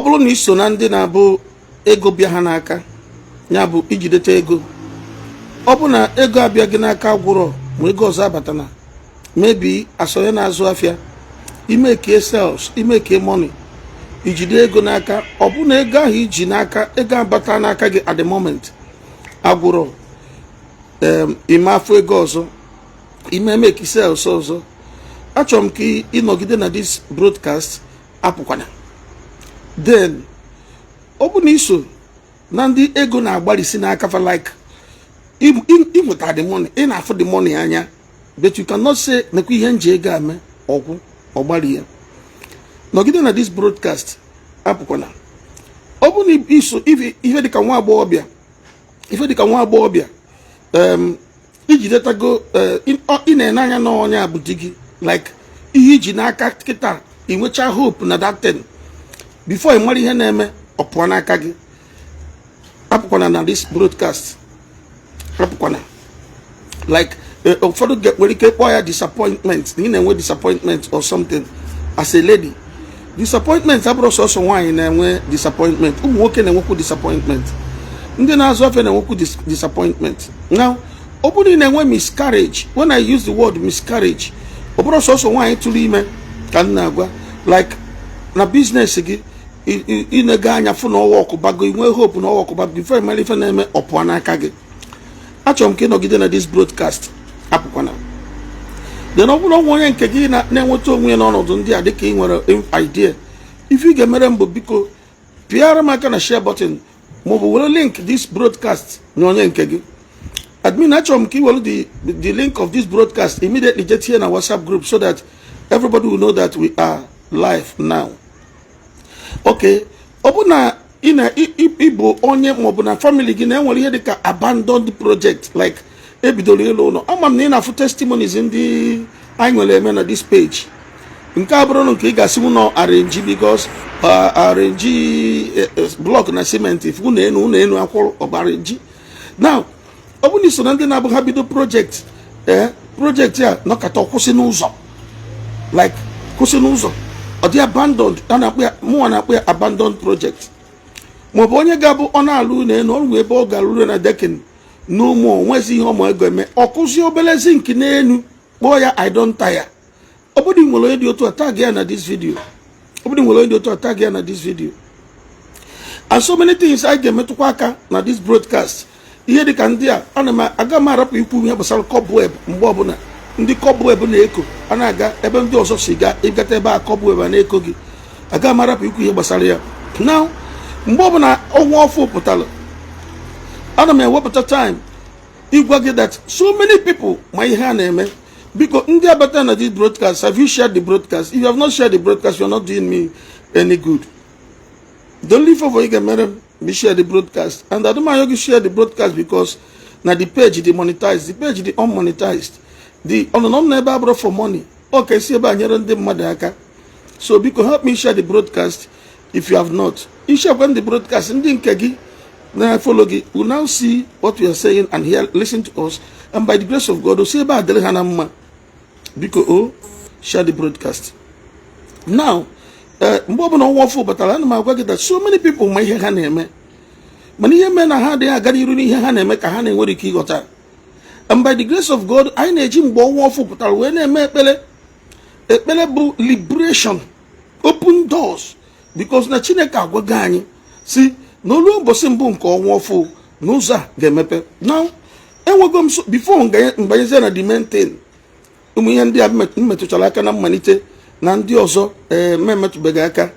Bụrụ na ị so na ndị na-abụ ego bịa ha n'aka, ya bụ ijideta ego, ọ bụ na ego abịa gị n'aka gwụrọ ma ego ọzọ abatana, maybe asonye na-azụ afịa, imeke sales, imeke money, ijide ego n'aka, ọ bụ na ego ahụ iji n'aka, ego abata n'aka gị at the moment agwụrọ, ime afọ ego ọzọ, ime make sales ọzọ. Achọrọ m ka ịnọgide na this broadcast, apụkwana. Then ọ bụ na iso na ndị ego na-agbalịsi n'aka fa, like ịnweta the money, ị na-afụ the money anya, but you cannot say nekwa ihe nji ego ame, ọgwụ ọgbalị ya, nọgide na this broadcast, apụkwana. Ọ bụ na iso ife dịka nwa agbọghọbịa, ife dịka nwa agbọghọbịa, ijidetago, ị na-ene anya na onye a bụ di gị, like ihe iji n'aka kịta, ị nwecha hope na that thing, before ị mara ihe na-eme, ọ pụọ n'aka gị, apụkwana na this broadcast, apụkwana. Like ụfọdụ nwere ike kpọọ ya disappointment, na ị na-enwe disappointment or something as a lady. Disappointment abụrụ sọsọ nwaanyị na-enwe disappointment. Ụmụ nwoke na-enwekwu disappointment, ndị na-azụ afịa na-enwekwu disappointment. Now, ọ bụrụ na ị na-enwe miscarriage, when I use the word miscarriage, ọ bụrụ sọsọ nwaanyị tụrụ ime ka m na-agwa. Like na business gị, ị na-ego anya fụ na ọwa ọkụbago, inwe hope na ọwa ọkụbago, before ị mara ife na-eme, ọ pụọ n'aka gị. Achọrọ m ka ị nọgide na this broadcast, apụkwana. Then ọ bụrụ onwe onye nke gị na-enweta onwe ya n'ọnọdụ ndị a, dịka ị nwere idea ife ị ga-emere mbụ, biko pịara m aka na share button maọbụ were link this broadcast nye onye nke gị. Admin, achọrọ m ka ị were the link of this broadcast immediately get here na WhatsApp group so that everybody will know that we are live now. Okay, ọ bụ na ị na ịbụ onye maọbụ na family gị na-enwere ihe dịka abandoned project, like ebidoro ịlụ ụlọ, ama m na ị na-afụ testimonies ndị anyị nwere eme na this page. Nke a bụrụ nke ị ga-asị m nọ arrange, because arrange block na cement, if ụlọ enu, ụlọ enu akwụrụ ọgba arrange. Now, ọ bụ na iso na ndị na-abụ ha bido project, ee, project a nọkata kwụsị n'ụzọ, like kwụsị n'ụzọ, ọ dị abandoned, a na-akpọ ya, mụnwa na-akpọ ya abandoned project, maọbụ onye ga-abụ ọ na-alụ ụlọ elu, ọrụ ebe ọ ga-alụ na decking n'ụmụ onwezi ihe ọmụ ego eme, ọ kụzie obere zinc n'elu, kpọọ ya "I don tire". Ọ bụrụ nwere onye dị otu a, tag ya na this video. Ọ bụrụ nwere onye dị otu a, tag ya na this video. And so many things anyị ga-emetụkwa aka na this broadcast, ihe dịka ndị a, ana m aga m arapụ ikwu ihe gbasara cobweb. Mgbe ọbụla ndị cobweb na-eko, a na-aga ebe ndị ọzọ si ga ịgata ebe a, cobweb a na-eko gị, aga m arapụ ikwu ihe gbasara ya. Now, mgbe ọbụla ọnwa ọfụ pụtara, ana m ewepụta time ịgwa gị that so many people ma ihe a na-eme. Biko, ndị abata na this broadcast, have you shared the broadcast? If you have not shared the broadcast, you are not doing me any good. The only favor ị ga-emere m be share the broadcast. And adụmayo gị share the broadcast, because na the page dị monetized, the page dị unmonetized, the ọnụnọ m na ebe abụrụ for money, ọ ka esi ebe a nyere ndị mmadụ aka. So biko, help me share the broadcast. If you have not ishare the broadcast, ndị nke gị na-follow gị will now see what we are saying and hear, listen to us, and by the grace of God, o si ebe a dịrị ha na mma. Biko o share the broadcast now. Mgbe ọbụla ọnwa ọfụ batara, ana m agwa gị that so many people ma ihe ha na-eme, mana ihe mee na ha adịghị aga n'iru n'ihe ha na-eme ka ha na-enwere ike ịghọta. And by the grace of God, anyị na-eji mgbe ọnwa ọfụ pụtara wee na-eme ekpere. Ekpere bụ liberation, open doors, because na Chineke agwago anyị si na olu ụbọchị mbụ nke ọnwa ọfụ na ụzọ a ga-emepe. Now, enwego m before mbanyezie na the main thing, ụmụ ihe ndị a m metụchara aka na mmalite na ndị ọzọ ee m emetụbeghị aka,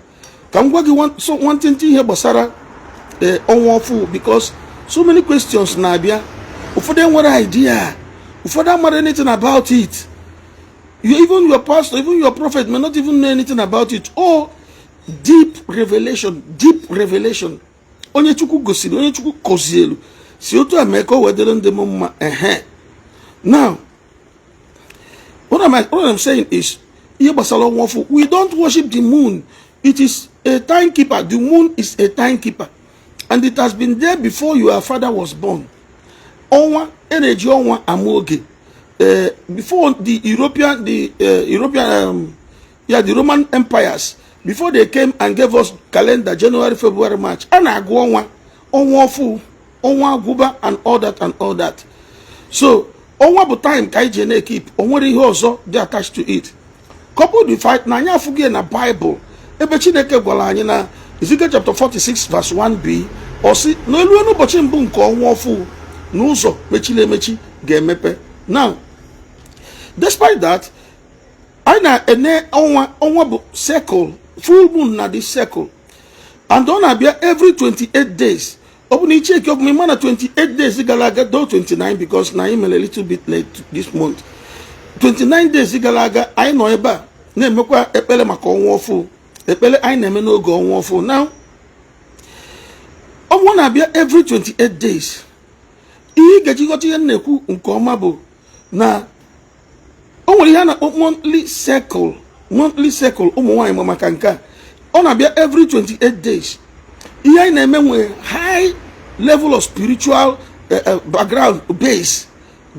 ka m gwa gị so nwantịntị ihe gbasara ee ọnwa ọfụ, because so many questions na-abịa. Ụfọdụ enwere idea, ụfọdụ amara anything about it. You, even your pastor, even your prophet may not even know anything about it. Oh, deep revelation, deep revelation, onye Chukwu gosiri, onye Chukwu kọzielu si otu a mee ka o wee dịrị ndị m mma. Ehe, now what I'm saying is ihe gbasara ọnwa ọfụ. We don't worship the moon. It is a timekeeper. The moon is a timekeeper, and it has been there before your father was born. Ọnwa a na-eji ọnwa ama oge. Before the European, yeah, the Roman empires Before they came and gave us calendar, January, February, March, a na-agụ ọnwa, ọnwa ọfụ, ọnwa agwụba, and all that and all that. So ọnwa bụ time ka anyị ji na-ekeep. O nwere ihe ọzọ dị attached to it, coupled with fact na anyị afụghị na Bible ebe Chineke gwara anyị na Ezekiel chapter 46 verse 1b, ọ sị na elu n'ụbọchị mbụ nke ọnwa ọfụ na ụzọ mechiri emechi ga-emepe. Now, despite that, anyị na-ene ọnwa. Ọnwa bụ circle, full moon na this circle, and ọ na-abịa every 28 days. Ọ bụ na icheki ọbụma, ịma na 28 days gara aga, do 29, because na anyị mere a little bit late this month, 29 days gara aga, anyị nọ ebe a na-emekwa ekpere maka ọnwa ọfụ, ekpere anyị na-eme n'oge ọnwa ọfụ. Now, ọnwa na-abịa every 28 days. Ihe ị ga-eji ghọta ihe m na-ekwu nke ọma bụ na o nwere ihe a na-akpọ monthly cycle. Monthly cycle, ụmụ nwaanyị ma maka nke a. Ọ na-abịa every 28 days. Ihe anyị na-eme nwere high level of spiritual background base.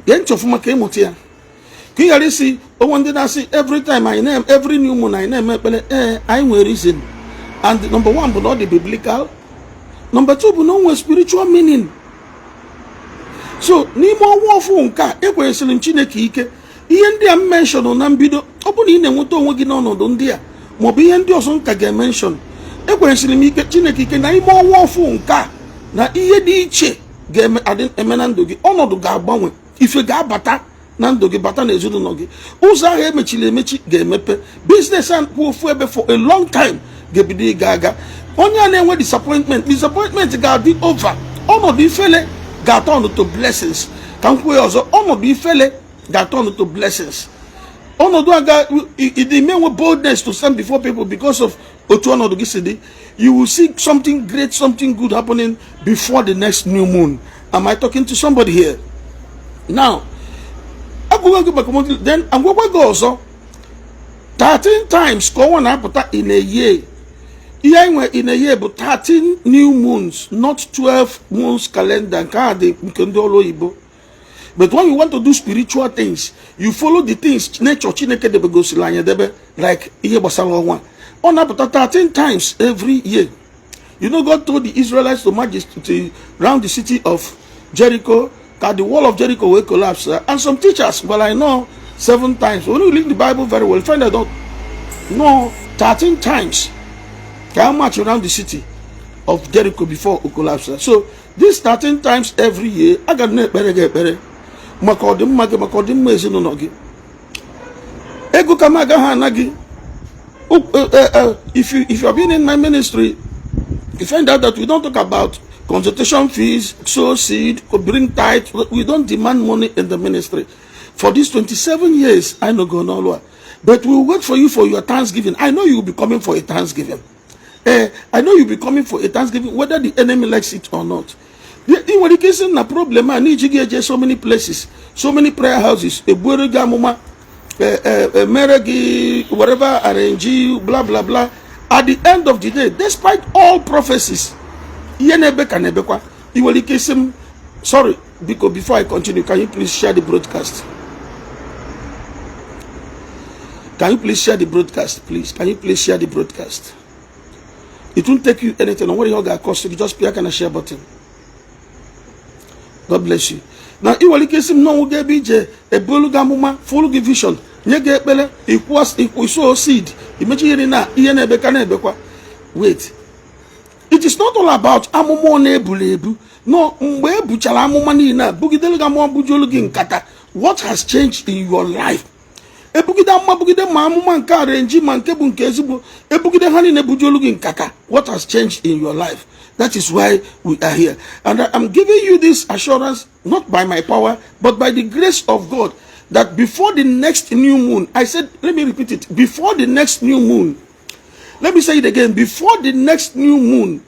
Gee ntị ọfụma ka ịmụta ya, ka ị ghara isi onwe ndị na-asị every time anyị na every new moon anyị na-eme ekpere. Ee, anyị nwere reason, and number one bụ na ọ dị biblical, number two bụ na o nwere spiritual meaning. So n'ime ọnwa ọfụ nke a, ekwenyesịrị m Chineke ike. Ihe ndị a m mention na mbido, ọ bụ na ị na-enweta onwe gị n'ọnọdụ ndị a maọbụ ihe ndị ọzọ nka ga-emention, ekwenyesịrị m ike Chineke ike na ime ọnwa ọfụ nke a na ihe dị iche ga-eme na ndụ gị. Ọnọdụ ga-agbanwe, ife ga-abata na ndụ gị, bata n'ezinụlọ gị. Ụzọ ahụ emechiri emechi ga-emepe. Business a kwụ ofu ebe for a long time ga-ebido ịga aga. Onye a na-enwe disappointment, disappointment ga-adị over. Ọnọdụ ifele ga-aturn to blessings. Ka m kwuo ya ọzọ, ọnọdụ ifele ga-aturn to blessings. Ọnọdụ aga ịdị nwe boldness to stand before people because of otu ọnọdụ gị si dị. You will see something great, something good happening before the next new moon. Am I talking to somebody here now? Agwụgwa gị maka monthly, then agwagwa gị ọzọ, 13 times ka ọnwa na-apụta in a year. Ihe anyị nwere in a year bụ 13 new moons, not 12 moons calendar. Nke a dị nke ndị ọrụ oyibo. But when you want to do spiritual things, you follow the things nature Chineke debegosiri anyị edebe, like ihe gbasara ọnwa. Ọ na-apụta 13 times every year. You know, God told the Israelites to march to round the city of Jericho ka the wall of Jericho will collapse, and some teachers, well, I know seven times. When you read the Bible very well, you find out no, 13 times ka march around the city of Jericho before it collapse. So this 13 times every year, aga m na-ekpere gị ekpere maka ọdịmma gị, maka ọdịmma ezinụlọ gị. Ego ka m agaghị ana gị. If you have been in my ministry, you find out that we don't talk about consultation fees, sow seed, bring tithe. We don't demand money in the ministry. For these 27 years, I no go n'ọlụ a. But we will wait for you for your thanksgiving. I know you will be coming for a thanksgiving. I know you'll be coming for a thanksgiving, whether the enemy likes it or not. Ị nwere ike isi na problem a n'iji gị eje so many places, so many prayer houses, egbuere gị amụma, mere gị whatever, arrange, blah blah blah. At the end of the day, despite all prophecies, ihe na-ebe ka na-ebekwa. Ị nwere ike isi m, sorry, biko, before I continue, can you please share the broadcast? Can you please share the broadcast, please? Can you please share the broadcast? It won't take you anything. O nwere ihe ọ ga-cost you. Just pịa aka na share button. God bless you. Na ị nwere ike isi m n'ọnwụ gị ebe ije ebulu gị amụma, fụrụ gị vision, nye gị ekpere, isow seed, imechi ihe na ihe na-ebe ka na-ebekwa. Wait, it is not all about amụma ọ na-ebulu ebu. No, mgbe e buchara amụma niile a, bugidere gị amụma, bujuolu gị nkata, what has changed in your life? Ebugide amụma, bugide ma amụma nke arenji ma nke bụ nke ezigbo, ebugide ha niile, bujuolu gị nkata, what has changed in your life? That is why we are here, and I am giving you this assurance, not by my power but by the grace of God, that before the next new moon, I said, let me repeat it, before the next new moon, let me say it again, before the next new moon,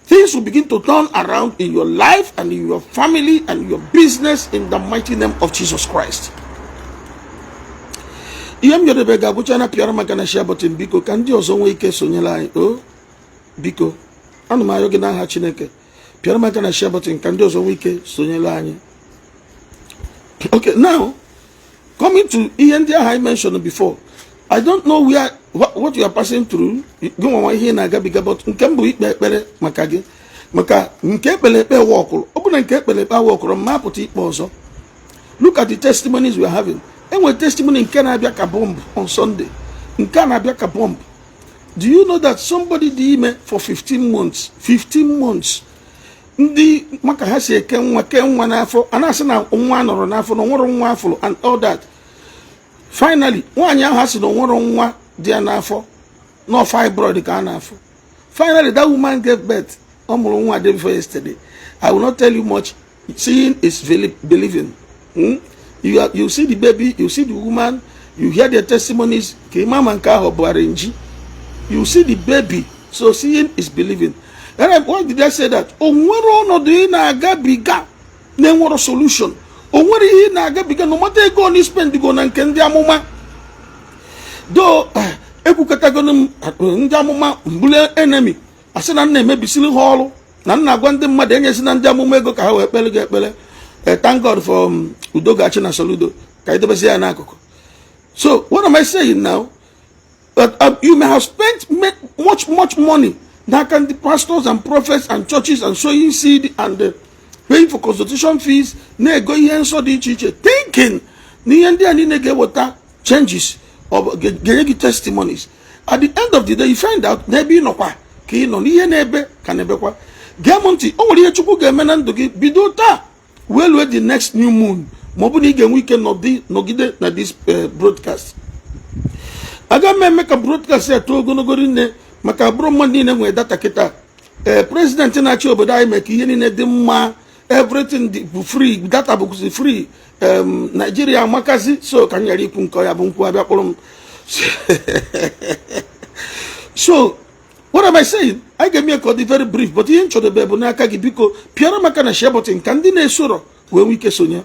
things will begin to turn around in your life and in your family and your business, in the mighty name of Jesus Christ. Ihe m yọrọ ga-abụcha na pịara maka na share button, biko, ka ndị ọzọ nwee ike sonyere anyị. O biko, ana m arịọ gị n'aha Chineke, pịara maka na share button ka ndị ọzọ nwee ike sonyere anyị. Okay, now coming to ihe ndị ahụ I mentioned before, I don't know where What you are passing through, gị nwa ihe ị na-agabiga, but nke m bụ ikpe ekpere maka gị, maka nke ekpere ekpe wọkụrụ. Ọ bụ na nke ekpere ekpe awọkụrụ, ma apụta ikpe ọzọ. Look at the testimonies we are having. Enwere testimony nke na-abịa ka bomb on Sunday, nke a na-abịa ka bomb. Do you know that somebody dị ime for 15 months, 15 months, ndị maka ha si eke nwa, kee nwa n'afọ, a na-asị na nwa nọrọ n'afọ, na onwere nwa afụrụ and all that? Finally, nwaanyị ahụ a sị na onwere nwa dị ya n'afọ, no fibroid ka a na-afụ. Finally, that woman gave birth. Ọ mụrụ nwa day before yesterday. I will not tell you much. Seeing is believing. You see the baby, you see the woman, you hear their testimonies, ka ịma ma nke ahụ bụ arrange. You see the baby. So seeing is believing. And why did I say that? O nwere ọnọdụ ị na-agabiga na-enwero solution. O nwere ihe ị na-agabiga, no matter ego ọ spend go na nke ndị amụma do. Ekwukọtagonu m ndị amụma mbụle enemy, asị na nna emebisiri ha ọrụ, na nna agwa ndị mmadụ enyezi na ndị amụma ego ka ha wee kpere gị ekpere. Thank God for Udo Gachi na Soludo, ka edebezi ya n'akụkụ. So what am I saying now? That you may have spent much, much money n'aka ndị pastors and prophets and churches and sowing seed and paying for consultation fees, na-ego ihe nsọ dị iche iche, thinking na ihe ndị a niile ga-eweta changes or ga-enye gị testimonies. At the end of the day, you find out n'ebe ị nọkwa ka ị nọ n'ihe na-ebe ka na-ebekwa. Gee m ntị, o nwere ihe Chukwu ga-eme na ndụ gị bido taa wee lue the next new moon, ma ọ bụ na ị ga-enwe ike nọgide na this broadcast. Aga m eme ka broadcast ya too ogologo rinne, maka bụrụ mmadụ niile nwere data kịta. Ee, president na-achị obodo anyị mee ka ihe niile dị mma. Everything dị bụ free, data bụkwụzi free. Naijiria amakazi. So ka m ghara ikwu nke ya bụ nkwụ abịa kpụrụ m. So what am I saying? Anyị ga-eme ka ọ dị very brief, but ihe nchọdebe bụ n'aka gị. Biko, pịara maka na share button ka ndị na-esoro wee nwee ike sonye.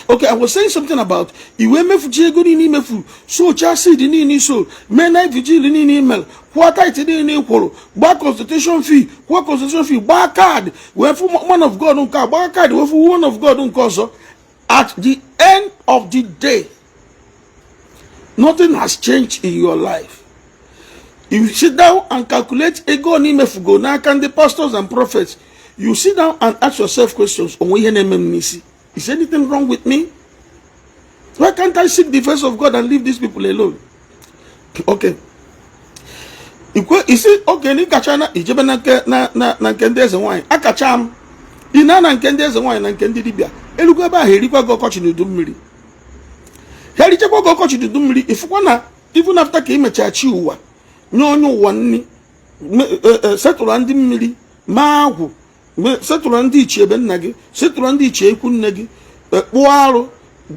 Okay, I was saying something about iwe mefuchi ego niile imefu, socha seed niile iso mee, na vigil niile imel, kwụọ tithe niile ị kwụrụ, gbaa consultation fee, kwụọ consultation fee, gbaa card wee fụ man of God nke a, gbaa card wee fụ woman of God nke ọzọ. At the end of the day, nothing has changed in your life. You sit down and calculate ego na imefugo n'aka ndị pastors and prophets. You sit down and ask yourself questions: onwe ihe na-eme m n'isi? Is anything wrong with me? Why can't I seek the face of God and leave these people alone? Okay, ikwe isi oke na ịkacha na ijebe na nke na nke ndị eze nwaanyị, akacha m ị na nke ndị eze nwaanyị na nke ndị dibịa elukwa ebe ahụ, erikwa gị ọkọchị na udu mmiri. Ha erichakwa gị ọkọchị na udu mmiri. Ịfụkwa na even after ka imechaa chi ụwa, nye onye ụwa nni, setụrụ ndị mmiri, maa agwụ, setụrụ ndị ichie ebe nna gị, setụrụ ndị ichie ikwu nne gị, kpụọ arụ,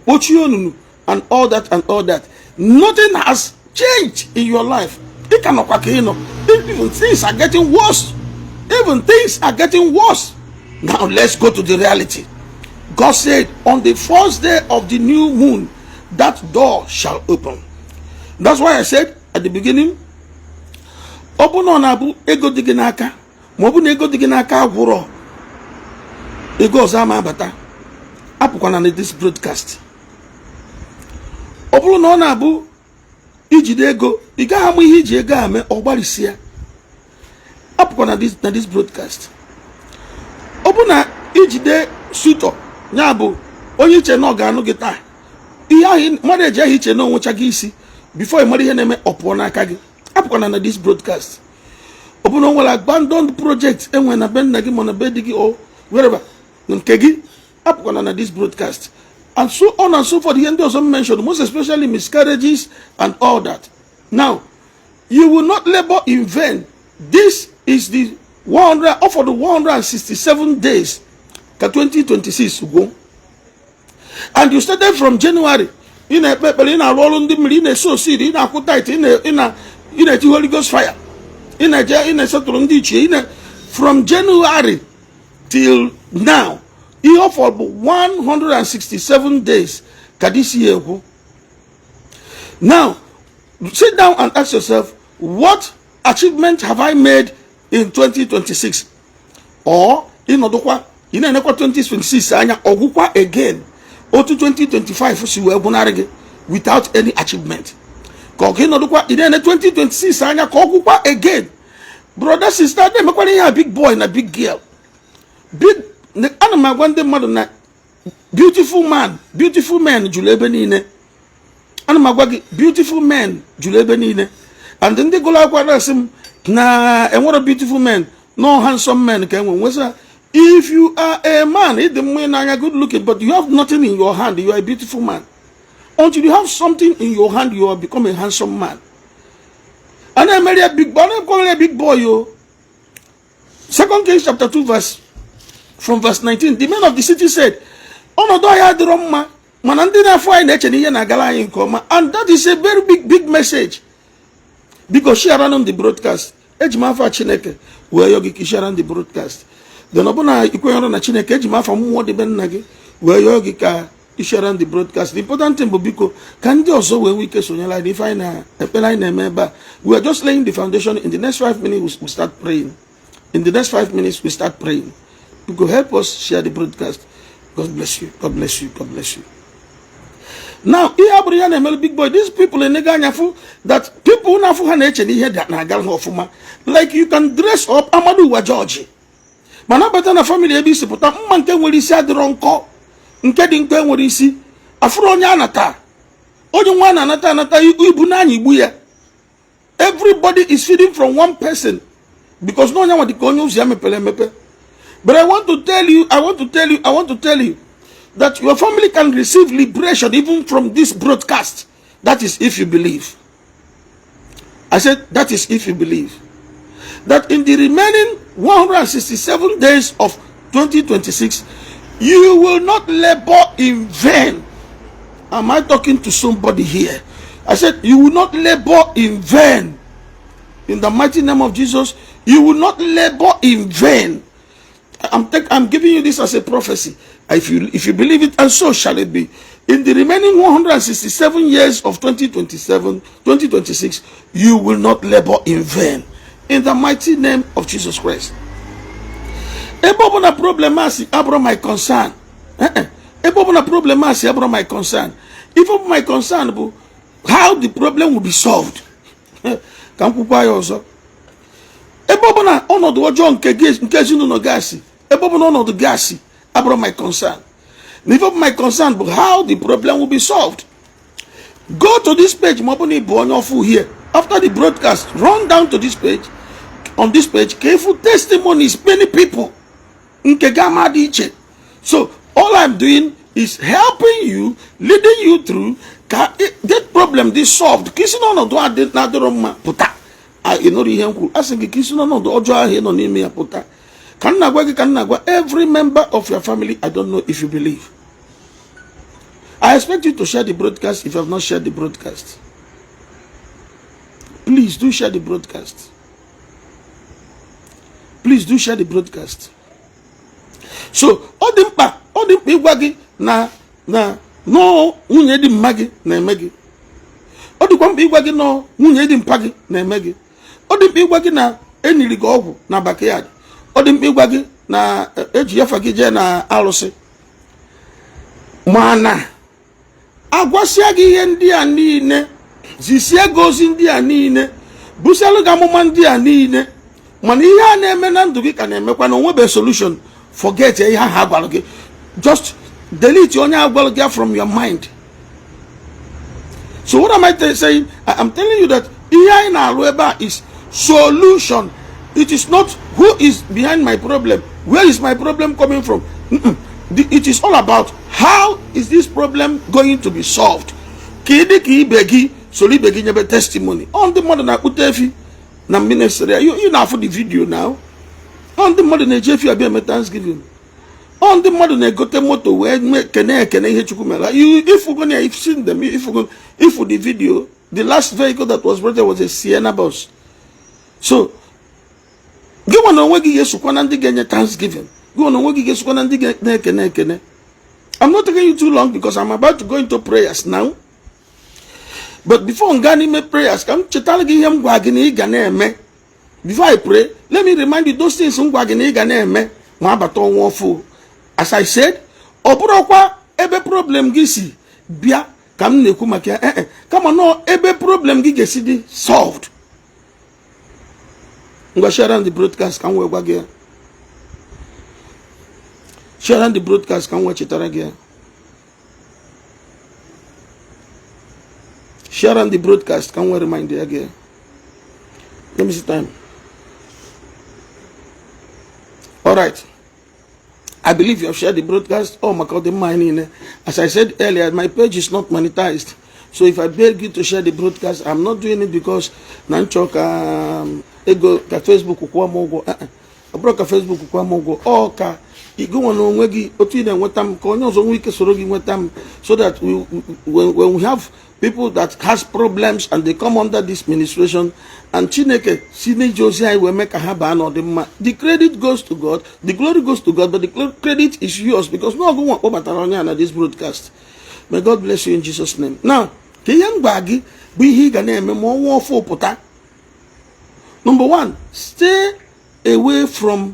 kpochie onunu and all that and all that, nothing has changed in your life. Ị ka nọkwa ka ị nọ. Even things are getting worse. Even things are getting worse. Now let's go to the reality. God said, on the first day of the new moon, that door shall open. That's why I said at the beginning, ọ bụ na ọ na-abụ ego dị gị n'aka, ma ọ bụ na ego dị gị n'aka agwụrọ, ego ọzọ ama abata, apụkwana na this broadcast. Ọ bụrụ na ọ na-abụ ijide ego, ị gaghị ama ihe iji ego a mee, ọ gbalịsịa, apụkwa na this broadcast. Ọ bụ na ijide suitor, ya bụ onye iche na ọ ga-anụ gị taa, ihe ahụ mmadụ eji ahụ iche na onwecha gị isi, before ị mara ihe na-eme, ọ pụọ n'aka gị, apụkwana na this broadcast. Ọ bụ na o nwere abandoned project enwe na be nna gị, ma na be di gị o wherever nke gị, apụkwana na this broadcast, and so on and so forth. Ihe ndị ọzọ m mentioned, most especially miscarriages and all that. Now, you will not labor in vain. This is the 100 for the 167 days ka 2026 gwụ, and you started from January. Ị na-ekpe ekpere, ị na-arụ ọrụ ndị mmiri, ị na-eso seed, ị na-akwụ tithe, ị na-eti Holy Ghost fire, ị na-eje, ị na-esetụrụ ndị ichie, ị na from January till now, ihe ọ fọrọ bụ 167 days ka this year gwụ. Now sit down and ask yourself, what achievement have I made in 2026? Or ịnọdụkwa, ị na-enekwa 2026 anya, ọgwụkwa again otu 2025 si wee gwụnarị gị without any achievement. Ka ọ ka ịnọdụkwa ị na-ene 2026 anya ka ọ gwụkwa again? Brother, sister, na-emekwara ihe a, big boy na big girl, big, ana m agwa ndị mmadụ na beautiful man, beautiful men juru ebe niile. Ana m agwa gị, beautiful men juru ebe niile. And ndị gụrụ akwụkwọ na-asị m na enwero beautiful men, no handsome men ka enwe nwesa. If you are a man, ịdị mma n'anya, good looking, but you have nothing in your hand, you are a beautiful man. Until you have something in your hand, you are become a handsome man. A na-emeri ya big boy, a na-ekwere ya big boy o. Second Kings chapter 2, verse from verse 19. The men of the city said, "Ọnọdụ anyị adịrọ mma, mana ndị na-afụ anyị na-eche na ihe na-agara anyị nke ọma." And that is a very big, big message. Biko, share the broadcast. Eji m afa Chineke wee yọọ gị ka share the broadcast. Then ọ bụ na ikwenyere na Chineke, eji m afa mmụọ dịbe nna gị wee yọọ gị ka share the broadcast. The important thing bụ, biko, ka ndị ọzọ wee nwee ike sonyere anyị n'ife anyị na ekpere anyị na-eme ebe a. We are just laying the foundation. In the next 5 minutes, we start praying. In the next 5 minutes, we start praying. Biko, help us share the broadcast. God bless you. God bless you. God bless you. Now, ihe abụrụ ya na-emelu big boy, these people enego anya fụ that people na-afụ ha na-eche na ihe na-aga ha ọfụma. Like, you can dress up amadu ụwa George, mana abata na family ebe isi pụta, mma nke nwere isi adịrọ nkọ, nke dị nkọ enwere isi. Afụrụ onye anata, onye nwa na-anata anata ibu n'anya igbu ya. Everybody is feeding from one person because na onye nwa dịka onye ụzọ ya mepere emepe. But I want to tell you, I want to tell you, I want to tell you that your family can receive liberation even from this broadcast. That is if you believe. I said that is if you believe that in the remaining 167 days of 2026, you will not labor in vain. Am I talking to somebody here? I said you will not labor in vain. In the mighty name of Jesus, you will not labor in vain. I'm giving you this as a prophecy. If you believe it, and so shall it be. In the remaining 167 years of 2027, 2026, you will not labor in vain. In the mighty name of Jesus Christ. Ebe ọ bụ na problem a si abụrụ my concern. Ebe ọ bụ na problem a si abụrụ my concern. If ọ bụ my concern bụ how the problem will be solved. Ka m kwukwa ya ọzọ. Ebe ọ bụ na ọnọdụ ọjọọ nke gị, nke ezinụlọ gị asị, ebe ọ bụ na ọnọdụ gị asị abụrụ my concern, na ife bụ my concern bụ how the problem will be solved. Go to this page. Ma ọ bụ na ị bụ onye ọfụ here, after the broadcast, run down to this page. On this page ka ịfụ testimonies, many people nke gị ama dị iche. So all I'm doing is helping you, leading you through ka that problem dị solved, ka isi n'ọnọdụ a na-adịrọ mma pụta. Ị nụrụ ihe m kwuru? A sị gị ka isi n'ọnọdụ ọjọọ ahụ ị nọ n'ime ya pụta. Ka m na-agwa gị, ka m na-agwa every member of your family. I don't know if you believe. I expect you to share the broadcast. If you have not shared the broadcast, please do share the broadcast. Please do share the broadcast. So ọ dị mkpa, ọ dị mkpa ịgwa gị na nọọ nwunye dị mma gị na-eme gị. Ọ dịkwa mkpa ịgwa gị nọọ nwunye dị mpa gị na-eme gị. Ọ dị mkpa ịgwa gị na eniri gị ọgwụ na backyard. Ọ dị mkpa ịgwa gị na eji afa gị jee na alụsị. Mana agwasịa gị ihe ndị a niile, zisie gị ozi ndị a niile, busialụ gị amụma ndị a niile, mana ihe a na-eme na ndụ gị ka na-emekwa na onwebe solution, forget ihe ahụ agwara gị. Just delete onye agwara gị from your mind. So what am I saying? I am telling you that ihe anyị na-alụ ebe a is solution. It is not who is behind my problem, where is my problem coming from. It is all about how is this problem going to be solved, ka ị dị ka ibe gị, soro ibe gị nyebe testimony. Ọ ndị mmadụ na-akpụta efi na ministry ya. You na-afụ the video now. Ọ ndị mmadụ na-eji efi abịa eme thanksgiving. Ọ ndị mmadụ na-egote moto wee mee kene ekene ihe Chukwu mere. You ifugo na you've seen them. Ifugo, ifu the video. The last vehicle that was brought there was a Sienna bus. So gị nwa na onwe gị ga-esokwa na ndị ga-enye thanksgiving. Gị nwa na onwe gị ga-esokwa na ndị na-ekene ekene. I'm not taking you too long because I'm about to go into prayers now. But before m gaa n'ime prayers, ka m chetara gị ihe m gwa gị na ị ga na-eme. Before I pray, let me remind you those things m gwa gị na ị ga na-eme ma abata ọnwa ọfụ. As I said, ọ bụrụkwa ebe problem gị si bịa. Ka m na-ekwu maka ya, ee, kama nọọ ebe problem gị ga-esi dị solved. Ngwa, share the broadcast ka m wee gwa gị ya. Share the broadcast ka m wee chetara gị ya. Share the broadcast ka m wee remind ya gị ya. Let me see time. All right, I believe you have shared the broadcast. Oh, maka ọdịmma anyị niile. As I said earlier, my page is not monetized. So if I beg you to share the broadcast, I'm not doing it because na nchọ ka ego ka Facebook kwụọ m ụgwọ. Ọ bụrụ ka Facebook kwụọ m ụgwọ, ọ ka ịgụnwa na onwe gị otu ị na-enweta m ka onye ọzọ nwee ike soro gị nweta m, so that when we have people that has problems and they come under this ministration and Chineke si n'ije ozi anyị wee mee ka ha baa n'ọdịmma, the credit goes to God, the glory goes to God, but the credit is yours because n'ọgụ nwa kpọbatara onye a na this broadcast. May God bless you in Jesus' name. Now, ka ihe m gwa gị bụ ihe ị ga na-eme ma ọnwa ọfụ pụta. Number one, stay away from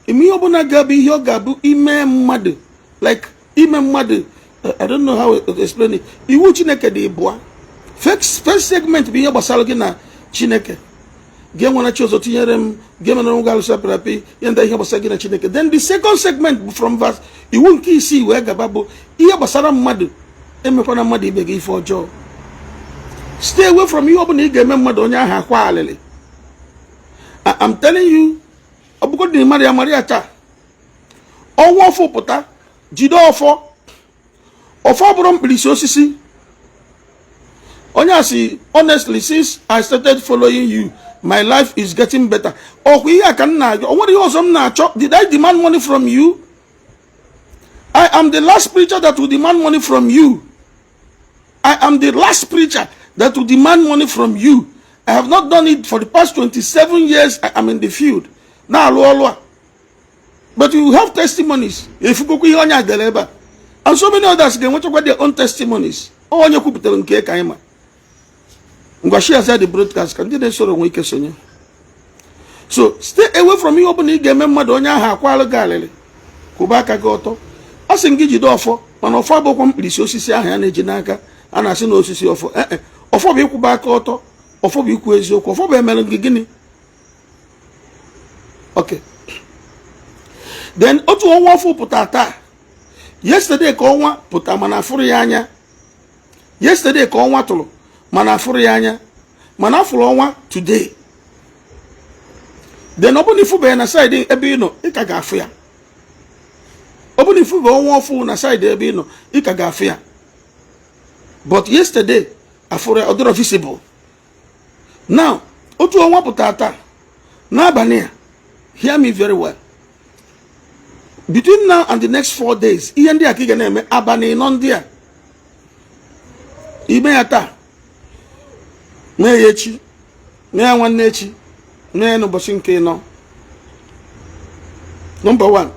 ime ihe ọbụla ga-abụ ihe ọ ga-abụ ime mmadụ, like ime mmadụ, I don't know how to explain it. Iwu Chineke dị ịbụa. First segment bụ ihe gbasara gị na Chineke. Gị enwere chi ọzọ tinyere m, gị emere ngwa alụsị apịrị apị, ihe ndị ihe gbasara gị na Chineke. Then the second segment bụ from verse iwu nke isii wee gaba, bụ ihe gbasara mmadụ. Emekwana mmadụ ibe gị ife ọjọọ. Stay away from ihe ọbụla ị ga-eme mmadụ, onye ahụ akwa alịlị. I'm telling you, ọ bụgodị na mara ya, mara ya taa. Ọnwa ọfụ pụta, jide ọfọ. Ọfọ bụrụ mkpirisi osisi. Onye a sị, "Honestly, since I started following you, my life is getting better." Ọkwa ihe a ka m na-ajụ. O nwere ihe ọzọ m na-achọ? Did I demand money from you? I am the last preacher that will demand money from you. I am the last preacher that will demand money from you. I have not done it for the past 27 years I am in the field na-alụ ọlụ a, but you have testimonies. Efugokwa ihe onye a dere ebe a, and so many others ga-enwechakwa their own testimonies. Onye kwupụtara nke ka anyị ma. Ngwa, share the broadcast ka ndị na-esoro nwee ike sonye. So stay away from ihe ọbụla ị ga-eme mmadụ, onye ahụ akwalụ gị alịlị. Kwụba aka gị ọtọ. A sị m gị jide ọfọ, mana ọfọ abụkwa mkpirisi osisi ahụ ya na-eji n'aka a na-asị na osisi ọfọ. Ee, ọfọ bụ ịkwụba aka ọtọ, ọfọ bụ ikwu eziokwu, ọfọ bụ emere gị gịnị. Okay, then otu ọnwa ọfụ pụta taa. Yesterday ka ọnwa pụta, mana afụrụ ya anya. Yesterday ka ọnwa tụrụ, mana afụrụ ya anya, mana afụrụ ọnwa today. Then ọ bụrụ na ifụbeghị na side ebe ị nọ, ị ka ga-afụ ya. Ọ bụrụ na ifụbe ọnwa ọfụ na side ebe ị nọ, ị ka ga-afụ ya. But yesterday afụrụ ya, ọ dịrọ visible. Now, otu ọnwa pụta taa n'abalị a, hear me very well, between now and the next 4 days, ihe ndị a ka ị ga na-eme abalị 4 ndị a. Ime ya taa, mee ya echi, mee ya nwanne echi, mee ya n'ụbọchị nke ịnọ. Number one,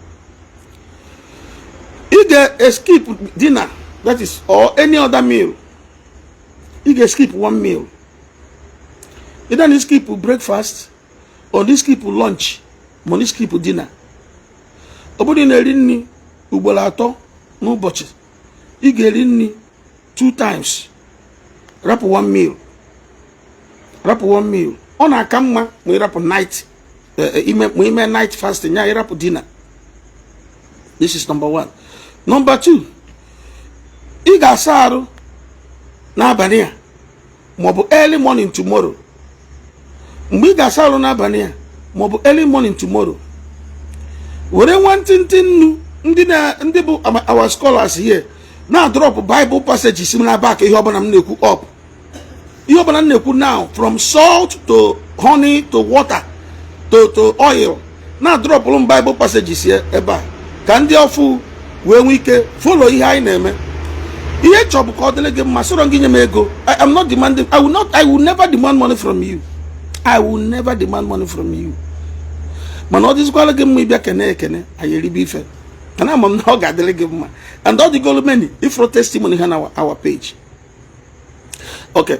ị ga-skip dinner, that is, or any other meal. Ị ga-skip one meal, either na skip breakfast or na skip lunch, ma na skip dinner. Ọ bụrụ na ị na-eri nri ugboro atọ n'ụbọchị, ị ga-eri nri two times, rapụ one meal. Rapụ one meal. Ọ na-aka mma ma ịrapụ night ime, ma ime night fasting ya, ịrapụ dinner. This is number one. Number two, ị ga-asa arụ n'abalị a maọbụ early morning tomorrow. Mgbe ị ga-asa arụ n'abalị a maọbụ early morning tomorrow, were nwantịntị nnu. Ndị na ndị bụ our scholars here na-drop Bible passages m na back ihe ọbụla m na-ekwu up, ihe ọbụla m na-ekwu now, from salt to honey to water to oil, na-dropụrụ m Bible passages ya ebe a ka ndị ọfụ wee nwee ike follow ihe anyị na-eme. Ihe chọ bụ ka ọ dịrị gị mma. Sọrọ gị nye m ego, I am not demanding. I will not, I will never demand money from you. I will never demand money from you. Mana ọ dịzikwala gị mma ịbịa kene ekene, anyị eribe ife. Mana ama m na ọ ga-adịrị gị mma, and ọ dịgolu many ifro testimony ha na our page. Okay,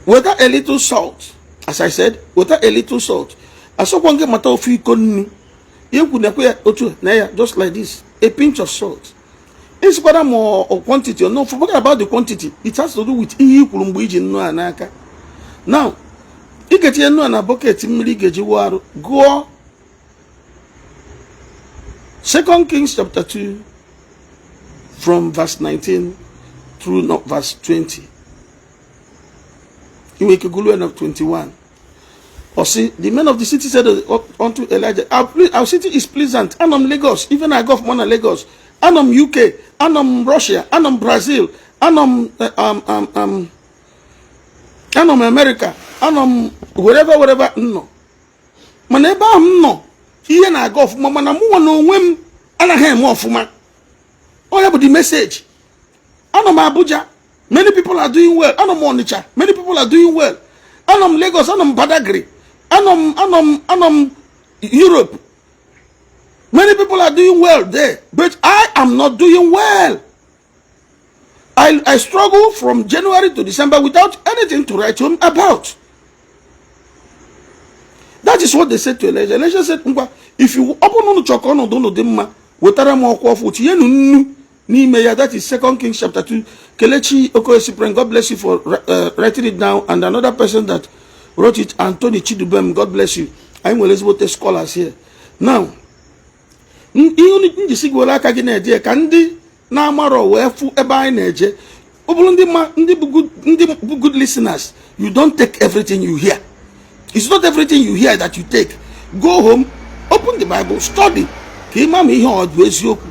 weta a little salt. As I said, weta a little salt. Asọkwa gị mata ofu iko nnu. Ihe kwu nekwe ya otu na ya, just like this, a pinch of salt. Isikwara ma ọ quantity or no, forget about the quantity. It has to do with ihe i kwuru mgbe iji nnu a n'aka. Now, ị ga-etinye nnu a na bucket mmiri ị ga-eji wụọ arụ, gụọ Second Kings chapter 2 from verse 19 through, not, verse 20. Iwe ike gụlụ na 21. Or see, the men of the city said unto Elijah, Our city is pleasant. Anọ m Lagos, even I go from Lagos. Anọ m UK, anọ m Russia, anọ m Brazil, anọ m America, anọ m wherever, wherever m nọ. Mana ebe ahụ m nọ, ihe na-aga ọfụma, mana mụnwa na onwe m anaghị eme ọfụma." Ọ ya bụ the message. Anọ m Abuja, many people are doing well. Anọ m Onitsha, many people are doing well. Anọ m Lagos, anọ m Badagry, anọ m Europe. Many people are doing well there, but I am not doing well. I struggle from January to December without anything to write home about. That is what they said to Elijah. Elijah said, "Ngwa, if you ọ bụrụ na unu chọrọ ka ọnọdụ unu dị mma, wetara m ọkwa ọfụ, tinyenu nnu n'ime ya." That is Second Kings chapter 2. Kelechi Okoye, God bless you for writing it down. And another person that wrote it, Anthony Chidubem, God bless you. Anyị nwere ezigbote scholars here. Now, ihe njisi gị were aka gị na-eje ya ka ndị na-amarọ wee fụ ebe anyị na-eje. Ọ bụrụ ndị ma ndị bụ good listeners, you don't take everything you hear. It's not everything you hear that you take. Go home, open the Bible, study ka ị ma ma ihe ọ bụ eziokwu.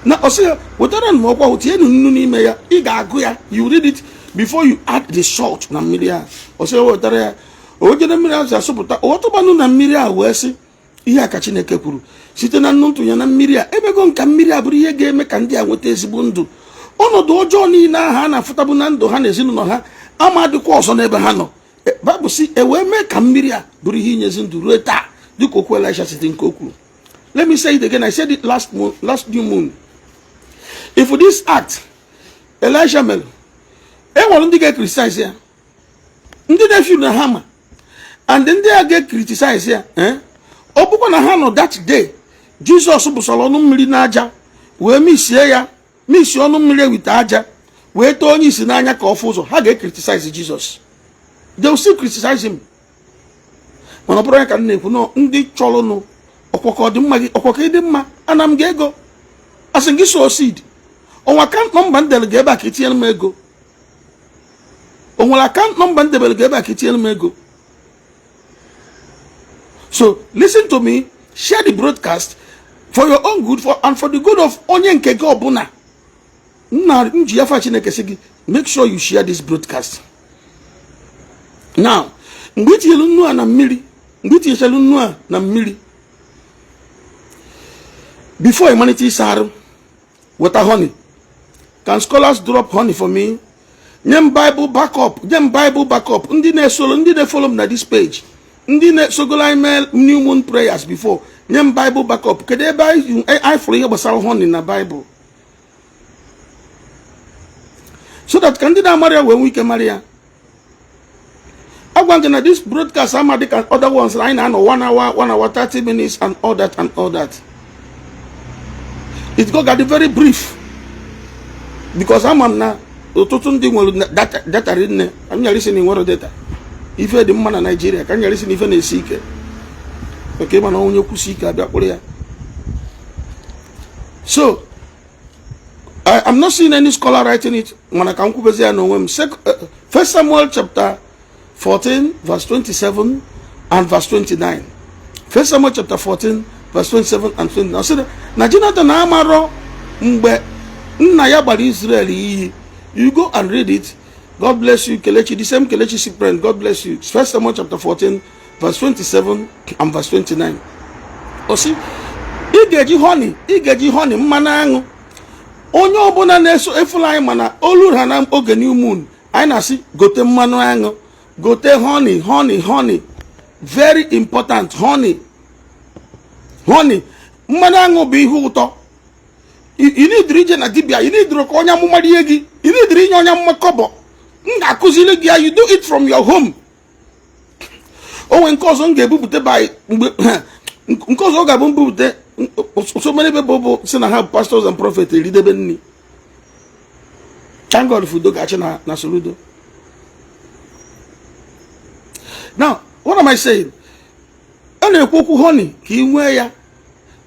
Na ọ sị ya, "Wetara m ọkwa, tinyenu nnu n'ime ya." Ị ga-agụ ya, you read it before you add the salt na mmiri ahụ. Ọ sị ya wetara ya. O jere mmiri ahụ si asụpụta, o wetụbanụ na mmiri ahụ, wee sị, "Ihe a ka Chineke kwuru: Site na nnu ntụnye na mmiri a, emego nka mmiri a bụrụ ihe ga-eme ka ndị a nweta ezigbo ndụ. Ọnọdụ ọjọọ niile ahụ a na-afụtabụ na ndụ ha na ezinụlọ ha ama dịkwa ọzọ n'ebe ha nọ." Baịbụl si e wee mee ka mmiri a bụrụ ihe inyezi ndụ ruo taa, dịka okwu Elisha site nke o kwuru. Let me say it again. I said it last moon, last new moon. If this act Elisha mere, e nwere ndị ga-criticize ya, ndị na-efi na ha ma, and ndị a ga-criticize ya, ọ bụkwa na ha nọ that day Jizọs bụsara ọnụ mmiri n'aja wee misie ya, misie ọnụ mmiri ewite aja wee too onye isi n'anya ka ọ fụ ụzọ, ha ga-criticize Jizọs. They will still criticize him. Mana ọ bụrụ ya ka m na-ekwu nọ, ndị chọrọnụ ọkwọkọ ọdịmma gị, ọkwọkọ ịdị mma, ana m gị ego, asị gị sow seed. Onwe account number m dere gị ebe a ka itinyere m ego? O nwere account number m debere gị ebe a ka itinyere m ego? So listen to me, share the broadcast for your own good and for the good of onye nke gị ọbụla. Nna m ji afa Chineke sị gị, make sure you share this broadcast. Now, mgbe itinyere nnu a na mmiri, mgbe itinyechara nnu a na mmiri, before ịmalite ịsa arụ, weta honey. Can scholars drop honey for me? Nye m Bible backup, nye m Bible backup. Ndị na-esolo, ndị na-follow m na this page, ndị na-esogolo anyị mee new moon prayers before, nye m Bible backup. Kedu ebe anyị fụrụ ihe gbasara honey na Bible, so that ka ndị na-amara ya wee nwee ike mara ya? Agwa gị na this broadcast ama dịka other ones anyị na-anọ 1 hour, 1 hour 30 minutes and all that and all that. It go ga very brief because ama m na ọtụtụ ndị nwere data, data rinne. Ka m nyara isi na nwere data, ife dị mma na Naijiria. Ka m nyara isi na ife na-esi ike maka ịma na onye kwụsị ike abịa kpụrụ ya. So I'm not seeing any scholar writing it, mana ka m kwubezi ya n'onwe m. First Samuel chapter 14 verse 27 and verse 29. First Samuel chapter 14 verse 27 and 29. Ọ sịrị na Jonathan amarọ mgbe nna ya gbara Israel iyi. You go and read it. God bless you, Kelechi, the same Kelechi Cyprian, God bless you. First Samuel chapter 14 verse 27 and verse 29. Ọ sị ị ga-eji honey, ị ga-eji honey, mmanụ aṅụ. Onye ọbụla na-eso efula anyị, mana olu ha na oge new moon, anyị na-asị gote mmanụ aṅụ, gote honey, honey, honey, very important. Honey, honey, mmanụ aṅụ bụ ihe ụtọ. Ị nidiri ije na dibịa, ị nidiri ka onye amụma rie gị, ị nidiri inye onye amụma kọbọ. M ga-akụziri gị ya. You do it from your home. O nwere nke ọzọ m ga-ebupụta by mgbe nke ọzọ ọ ga-abụ mbupụta. So many people bụ si na ha bụ pastors and prophets eridebe nri. Thank God for udo ga-achị na Soludo. Now, what am I saying? A na-ekwu okwu honey ka ị nwee ya,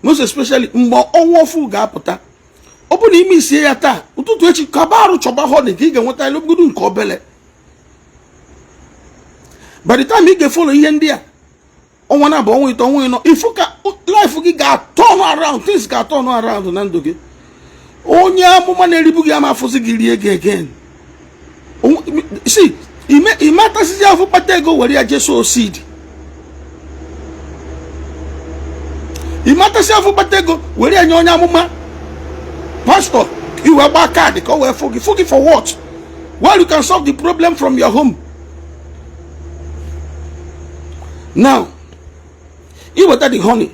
most especially mgbe ọnwa ọfụ ga-apụta. Ọ bụ na ime isie ya taa, ụtụtụ echi kaba arụ chọba honey ka ị ga-enweta elugodu nke obele. By the time ị ga-efollow ihe ndị a, ọnwa na abụ, ọnwa 3, ọnwa 4, ifu ka life gị ga-aturn around, things ga-aturn around na ndụ gị. Onye amụma na-eribu gị ama afụzi gị rie gị again. See, ime atasizi afụ kpata ego were ya jee sow seed. Ime atasi afụ kpata ego were ya nye onye amụma, pastor, iwe gbaa card ka o wee fụ gị. Fụ gị for what? While you can solve the problem from your home. Now, iweta the honey,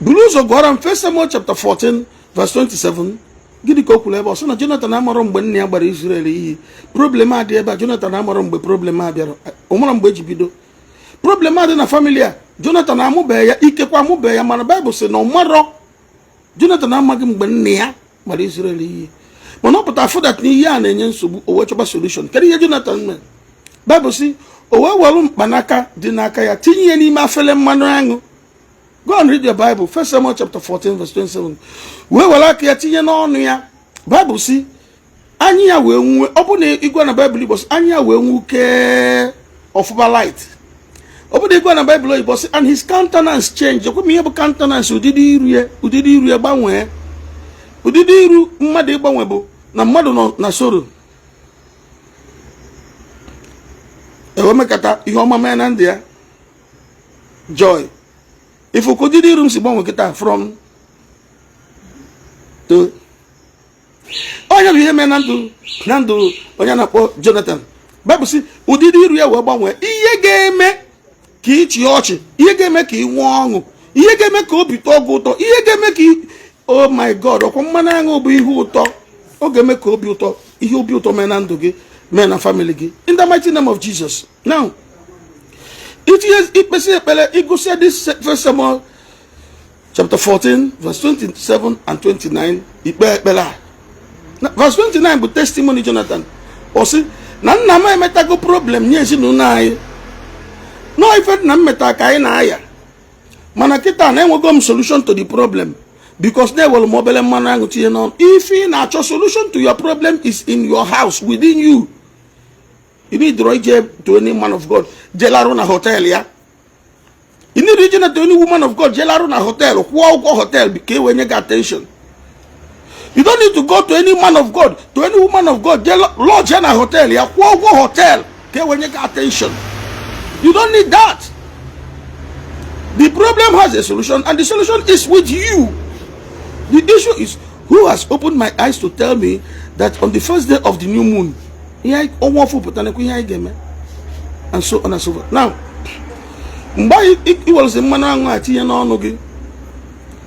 buru ụzọ gụọrọ m First Samuel chapter 14 verse 27. Gịnị ka o kwuru ebe ọ sị na Jonathan amarọ mgbe nna ya gbara Israel iyi? Problem a dị ebe a, Jonathan amarọ mgbe problem a bịara, ọ mara mgbe eji bido problem a dị na family a. Jonathan amụbeghị ya, ikekwe amụbeghị ya, mana Baịbụl sị na ọ marọ. Jonathan amaghị mgbe nna ya gbara Israel iyi, mana ọ pụtara fụ that na ihe a na-enye nsogbu, o wee chọba solution. Kedu ihe Jonathan mere? Baịbụl sị o wee were mkpanaka dị n'aka ya tinye ya n'ime afele mmanụ aṅụ. Go and read your Bible, First Samuel chapter 14 verse 27. Wee were aka ya tinye n'ọnụ ya. Baịbụl sị anya ya wee nwue. Ọ bụ na ịgwa na Baịbụl Igbo sị anya ya wee nwukee ọfụba light. Ọ bụ na ịgwa na Baịbụl oyibo sị and his countenance change. Ekwe m ihe bụ countenance, ụdịdị iru ya, ụdịdị iru ya gbanwee. Ụdịdị iru mmadụ ịgbanwe bụ na mmadụ nọ na sorrow, ewe mekata ihe ọma mee na ndụ ya, joy. Ifu ka ụdịdị iru m si gbanwe kịta from to onye bụ ihe mee na ndụ, na ndụ onye na-akpọ Jonathan. Baịbụl sị ụdịdị iru ya wee gbanwee. Ihe ga-eme ka ị chịa ọchị, ihe ga-eme ka ị nwee ọṅụ, ihe ga-eme ka obi tọọ gị ụtọ, ihe ga-eme ka oh my God, ọkwa mmanụ aṅụ bụ ihe ụtọ. Ọ ga-eme ka obi ụtọ, ihe obi ụtọ mee na ndụ gị, mee na family gị, in the mighty name of Jesus. Now, itinye ikpesi ekpere, ịgụsịa this First Samuel chapter 14 verse 27 and 29, ikpe ekpere a. Verse 29 bụ testimony Jonathan. Ọ sị na nna m emetago problem nye ezinụlọ anyị, nọọ ife nna m meta ka anyị na-aya, mana kịta na enwego m solution to the problem because na-ewere m obere mmanụ aṅụ tinye n'ọnụ. Ife ị na-achọ solution to your problem is in your house, within you. You need to ije to any man of God jelarụ na hotel ya. You need ije na to any woman of God jelarụ na hotel, kwụọ ụgwọ hotel ka e wee nye gị attention. You don't need to go to any man of God, to any woman of God, jee lodge ya na hotel ya, kwụọ ụgwọ hotel ka e wee nye gị attention. You don't need that. The problem has a solution, and the solution is with you. The issue is, who has opened my eyes to tell me that on the first day of the new moon, ihe ọnwa ọfụ pụtara, ihe anyị ga-eme, and so on and so forth. Now, mgbe anyị iwerezi mmanụ aṅụ a tinye n'ọnụ gị,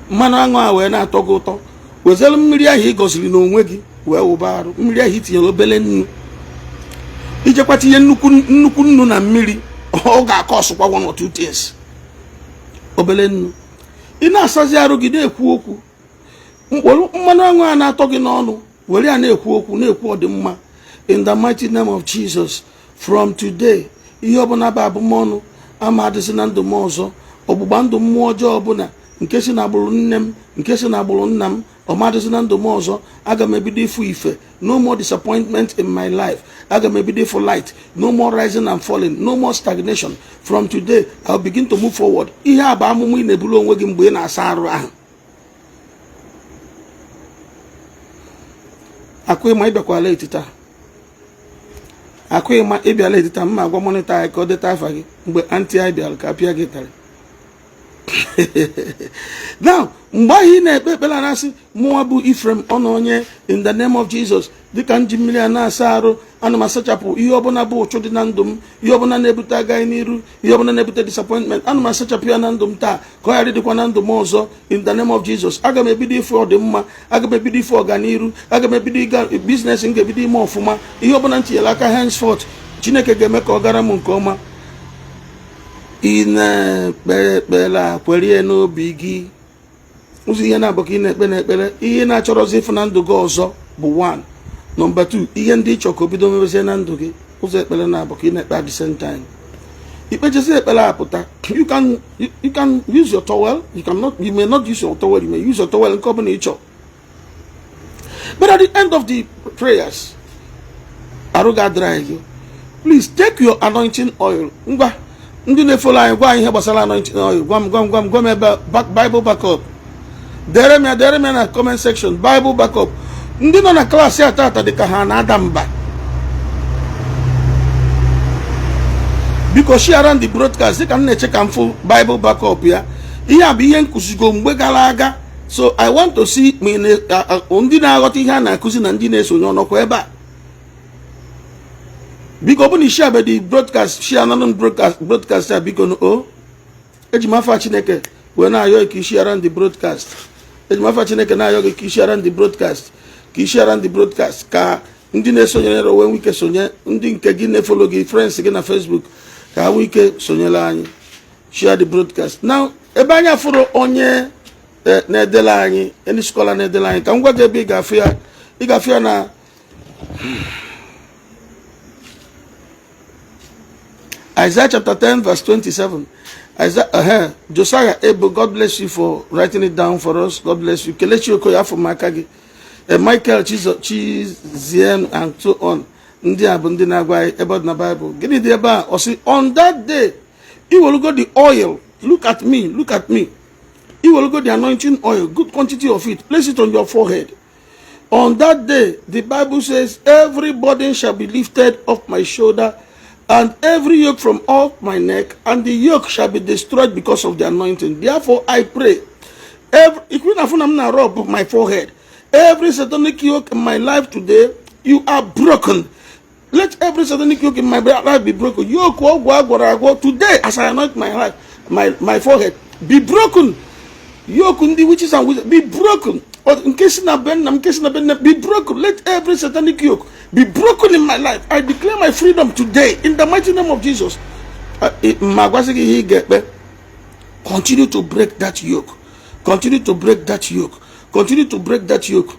mmanụ aṅụ a wee na-atọ gị ụtọ, wezere mmiri ahụ ị gọziri n'onwe gị wee wụba arụ. Mmiri ahụ i tinyere obere nnu, ijekwa tinye nnukwu nnukwu nnu na mmiri, ọ ga-akọ ọsụkwa one or two things. Obere nnu, ị na-asazi arụ gị, na-ekwu okwu mkpụrụ mmanụ aṅụ a na-atọ gị n'ọnụ, were ya na-ekwu okwu, na-ekwu ọdịmma. In the mighty name of Jesus, from today, ihe ọbụla bụ abụmọnụ ama adịsị na ndụ m ọzọ. Ọgbụgba ndụ mmụọ ọjọọ ọbụla nke si na agbụrụ nne m, nke si na agbụrụ nna m, ọmadịsị na ndụ m ọzọ. Aga m ebido ịfụ ife. No more disappointment in my life. Aga m ebido ịfụ light. No more rising and falling, no more stagnation. From today, I'll begin to move forward. Ihe a bụ amụma ị na-eburu onwe gị mgbe ị na-asa arụ ahụ. Akụ ịma ịbịakwala etita, akụ ịma ịbịala etita. Mma agwa monitor anyị ka ọ deta afa gị mgbe aunty anyị bịara ka apịa gị ịtarị. Now, mgbe ahụ ị na-ekpe ekpere na-asị, mụnwa bụ Ifrem ọnụ onye, in the name of Jesus, dịka m ji mmiri a na-asa arụ, ana m asachapụ ihe ọbụla bụ ụchụ dị na ndụ m, ihe ọbụla na-ebute agaghị n'iru, ihe ọbụla na-ebute disappointment, ana m asachapụ ya na ndụ m taa ka ọ ghara ịdịkwa na ndụ m ọzọ, in the name of Jesus. Aga m ebido ịfụ ọdịmma, aga m ebido ịfụ ọganiru, aga m ebido ịga business, m ga-ebido ime ọfụma. Ihe ọbụla m tinyere aka henceforth, Chineke ga-eme ka ọ gara m nke ọma. Ị na-ekpe ekpere a, kwerie n'obi gị. Ụzọ ihe naabọ ka ị na-ekpe n'ekpere. Ihe ị na-achọrọzi ịfụ na ndụ gị ọzọ bụ 1. Number 2, ihe ndị ị chọ ka o bido mebezie na ndụ gị. Ụzọ ekpere naabọ ka ị na-ekpe at the same time. I kpechezi ekpere apụta, you can use your towel, you cannot, you may not use your towel, you may use your towel, nke ọbụla ị chọ. But at the end of the prayers, arụ ga-adịrị gị. Please take your anointing oil. Ngwa, ndị na-efollow anyị, gwa anyị ihe gbasara anointing oil. Gwa m, gwa m, gwa m, gwa m ebe Bible backup. Dere m ya, dere m ya na comment section, Bible backup. Ndị nọ na klaasị a tata dị ka ha na-ada mba. Biko share the broadcast dịka m na-eche ka m fụ Bible backup ya. Ihe a bụ ihe m kụzigo mgbe gara aga, so I want to see ndị na-aghọta ihe a na-akụzi na ndị na-esonye ọnọkwa ebe a. Biko, ọ bụ na i share the broadcast, share nanụ broadcast a, biko. O eji m afa Chineke wee na-ayọ ka i share the broadcast. Eji m afa Chineke na-ayọ gị ka i share the broadcast, ka i share the broadcast, ka ndị na-esonyere wee nwee ike sonye, ndị nke gị na-efollow gị, friends gị na Facebook, ka ha nwee ike sonyere anyị. Share the broadcast now. Ebe anyị afụrụ onye na-edele anyị, any scholar na-edele anyị, ka m gwa gị ebe ị ga-afụ ya. Ị ga-afụ ya na Isaiah chapter 10 verse 27. Isaiah, Josiah Ebo, God bless you for writing it down for us. God bless you. Kelechi Okoye, afọ m aka gị. Michael Chizien and so on. Ndị a bụ ndị na-agwa anyị ebe ọ dị na Bible. Gịnị dị ebe a? Ọ sị, on that day, you will go the oil. Look at me, look at me. You will go the anointing oil, good quantity of it. Place it on your forehead. On that day, the Bible says, every burden shall be lifted off my shoulder and every yoke from off my neck, and the yoke shall be destroyed because of the anointing. Therefore, I pray, every, rub my forehead, every satanic yoke in my life today, you are broken. Let every satanic yoke in my life be broken. Yoke ọgwụ agwọrọ agwọ today as I anoint my life, my forehead, be broken. Yoke ndị witches and wizards be broken. Nke si na be nna m, nke si na be nna, be broken. Let every satanic yoke be broken in my life. I declare my freedom today in the mighty name of Jesus. Ma agwazi gị ihe ị ga-ekpe. Continue to break that yoke. Continue to break that yoke. Continue to break that yoke.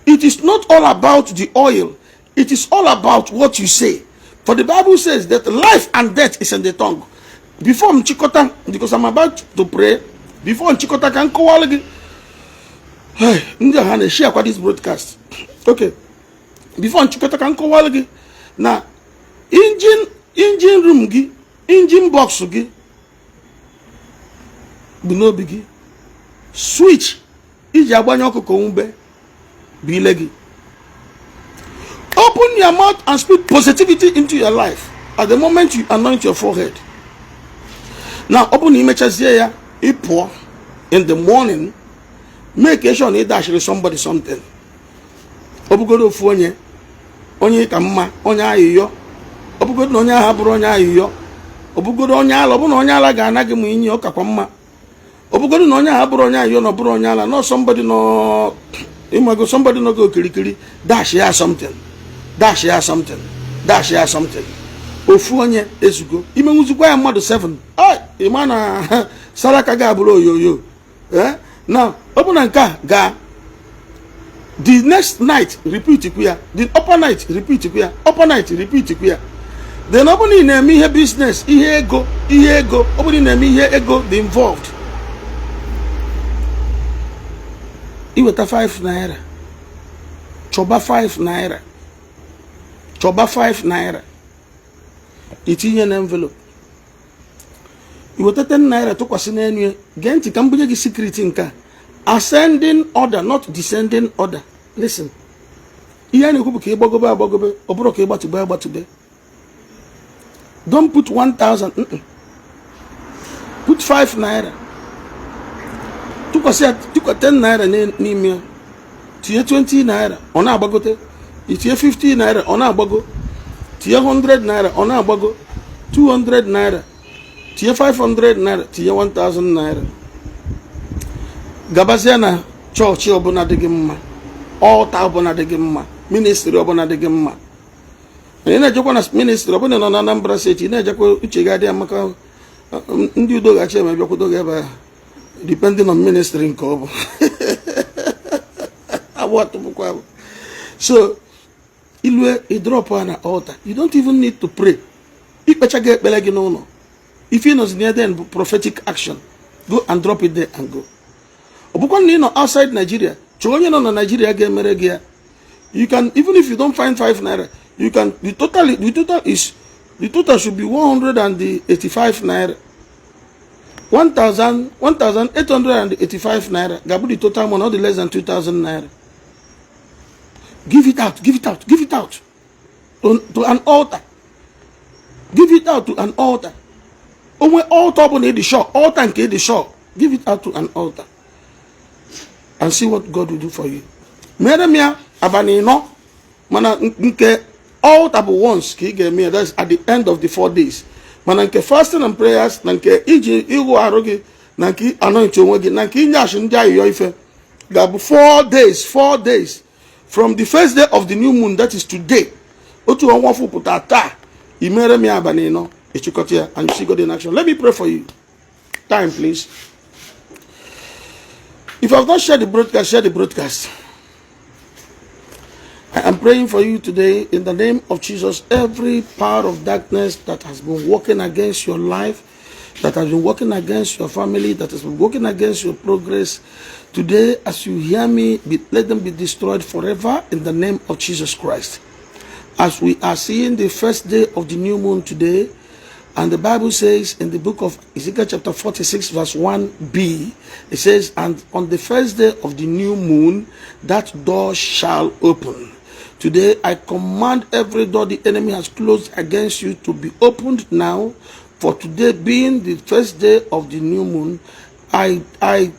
It is not all about the oil. It is all about what you say. For the Bible says that life and death is in the tongue. Before m chịkọta, because I'm about to pray, before m chịkọta, ka m kọwalụ gị. Ndị ha na-eshare akwa this broadcast. Okay. Before m chịkọta, ka m kọwalụ gị na engine room gị, engine box gị bụ n'obi gị. Switch iji agbanye ọkụ ka onwube bụ ile gị. Open your mouth and speak positivity into your life at the moment you anoint your forehead. Now, ọ bụ na imechazie ya, ị pụọ in the morning, make sure na ị dashiri somebody something. Ọ bụgodo ofu onye, onye ka mma, onye ayịyọ. Ọ bụgodo na onye ahụ bụrụ onye ayịyọ, ọ bụgodo onye ala, ọ bụ na onye ala ga-ana gị ma inye, ọ kakwa mma. Ọ bụgodo na onye ahụ bụrụ onye ayịyọ na ọ bụrụ onye ala, nọ somebody nọ ịmago, somebody nọ gị okirikiri, dash ya something, dash ya something, dash ya something. Ofu onye ezugo. Imenwuzikwa ya mmadụ 7, ịma na saraka ga-abụrụ oyoyo. Na ọ bụ na nke a gaa, the next night repeat kwu ya, the upper night repeat kwu ya, upper night repeat kwu ya. Then ọ bụ na ị na-eme ihe business, ihe ego, ihe ego, ọ bụ na ị na-eme ihe ego dị involved, iweta 5 naira, chọba 5 naira, chọba 5 naira, itinye na envelope, iweta 10 naira tụkwasị n'elu ya. Gee ntị ka m bunye gị secret nke a. Ascending order, not descending order. Listen, ihe a na-ekwu bụ ka ị gbagobe agbagobe, ọ bụrụ ka ị gbatube agbatube. Don't put 1000, put 5 naira, tụkwasị ya, tụkwa 10 naira n'ime ya, tinye 20 naira, ọ na-agbagote. Itinye 50 naira, ọ na-agbago. Tinye 100 naira, ọ na-agbago. 200 naira, tinye 500 naira, tinye 1000 naira. Gabazie na chọọchị ọbụla dị gị mma, altar ọbụla dị gị mma, ministry ọbụla dị gị mma. Ị na-ejekwa na ministry ọbụla nọ na Anambra State, ị na-ejekwa, uche gị adịghị maka ndị udo gachi eme bịakwudo gị ebe ahụ. Depending on ministry nke ọ bụ agbụ atụpụkwa m. So ilue, ị drop ha na altar. You don't even need to pray. Ikpechago ekpere gị n'ụlọ. Ife ị nọzi na then bụ prophetic action. Go and drop it there and go. Ọ bụkwa na ị nọ outside Nigeria, chọọ onye nọ na Nigeria ga-emere gị ya. You can, even if you don't find 5 naira, you can, the total should be 185 naira. 1000 1885 naira ga-abụ the total money, not the less than 2000 naira. Give it out, give it out, give it out to an altar. Give it out to an altar. Onwe altar ọ bụla ịdị sure, altar nke ịdị sure, give it out to an altar and see what God will do for you. Mere m ya abalị 4, mana nke altar bụ once ka ị ga-eme ya. That's at the end of the 4 days. Mana nke fasting and prayers, na nke iji ịghụ arụ gị, na nke anoint onwe gị, na nke inye achị ndị ayịyọ ife ga-abụ 4 days, 4 days from the first day of the new moon, that is today. Otu ọnwa fụpụta taa, i mere m ya abalị 4, echịkọta ya, and you see God in action. Let me pray for you. Time, please. If you have not shared the broadcast, share the broadcast. I am praying for you today in the name of Jesus. Every power of darkness that has been working against your life, that has been working against your family, that has been working against your progress, today, as you hear me, let them be destroyed forever in the name of Jesus Christ. As we are seeing the first day of the new moon today, and the Bible says in the book of Ezekiel, chapter 46, verse 1b, it says, "And on the first day of the new moon, that door shall open." Today, I command every door the enemy has closed against you to be opened now. For today being the first day of the new moon, I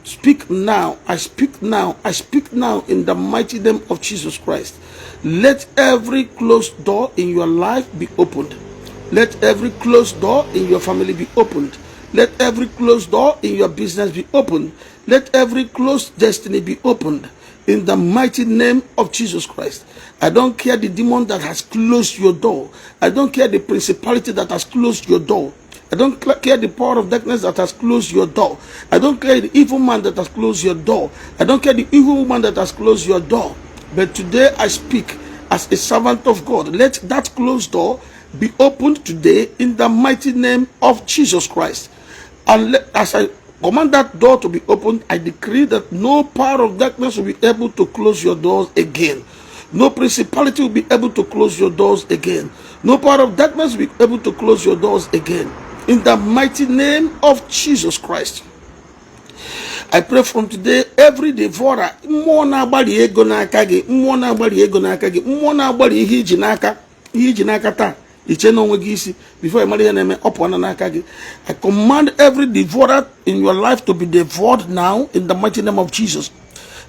speak now, I speak now, I speak now in the mighty name of Jesus Christ. Let every closed door in your life be opened. Let every closed door in your family be opened. Let every closed door in your business be opened. Let every closed destiny be opened. In the mighty name of Jesus Christ. I don't care the demon that has closed your door. I don't care the principality that has closed your door. I don't care the power of darkness that has closed your door. I don't care the evil man that has closed your door. I don't care the evil woman that has closed your door. But today I speak as a servant of God. Let that closed door be opened today in the mighty name of Jesus Christ. And as I command that door to be opened, I decree that no power of darkness will be able to close your doors again. No principality will be able to close your doors again. No power of darkness will be able to close your doors again. In the mighty name of Jesus Christ. I pray from today, every devourer, mmụọ na-agbali ego n'aka gị, mmụọ na-agbali ego n'aka gị, mmụọ na-agbali ihe iji n'aka, ihe iji n'aka taa, iche na onwe gị isi, before ị mara ihe na-eme, ọ pụọ na n'aka gị. I command every devourer in your life to be devoured now in the mighty name of Jesus.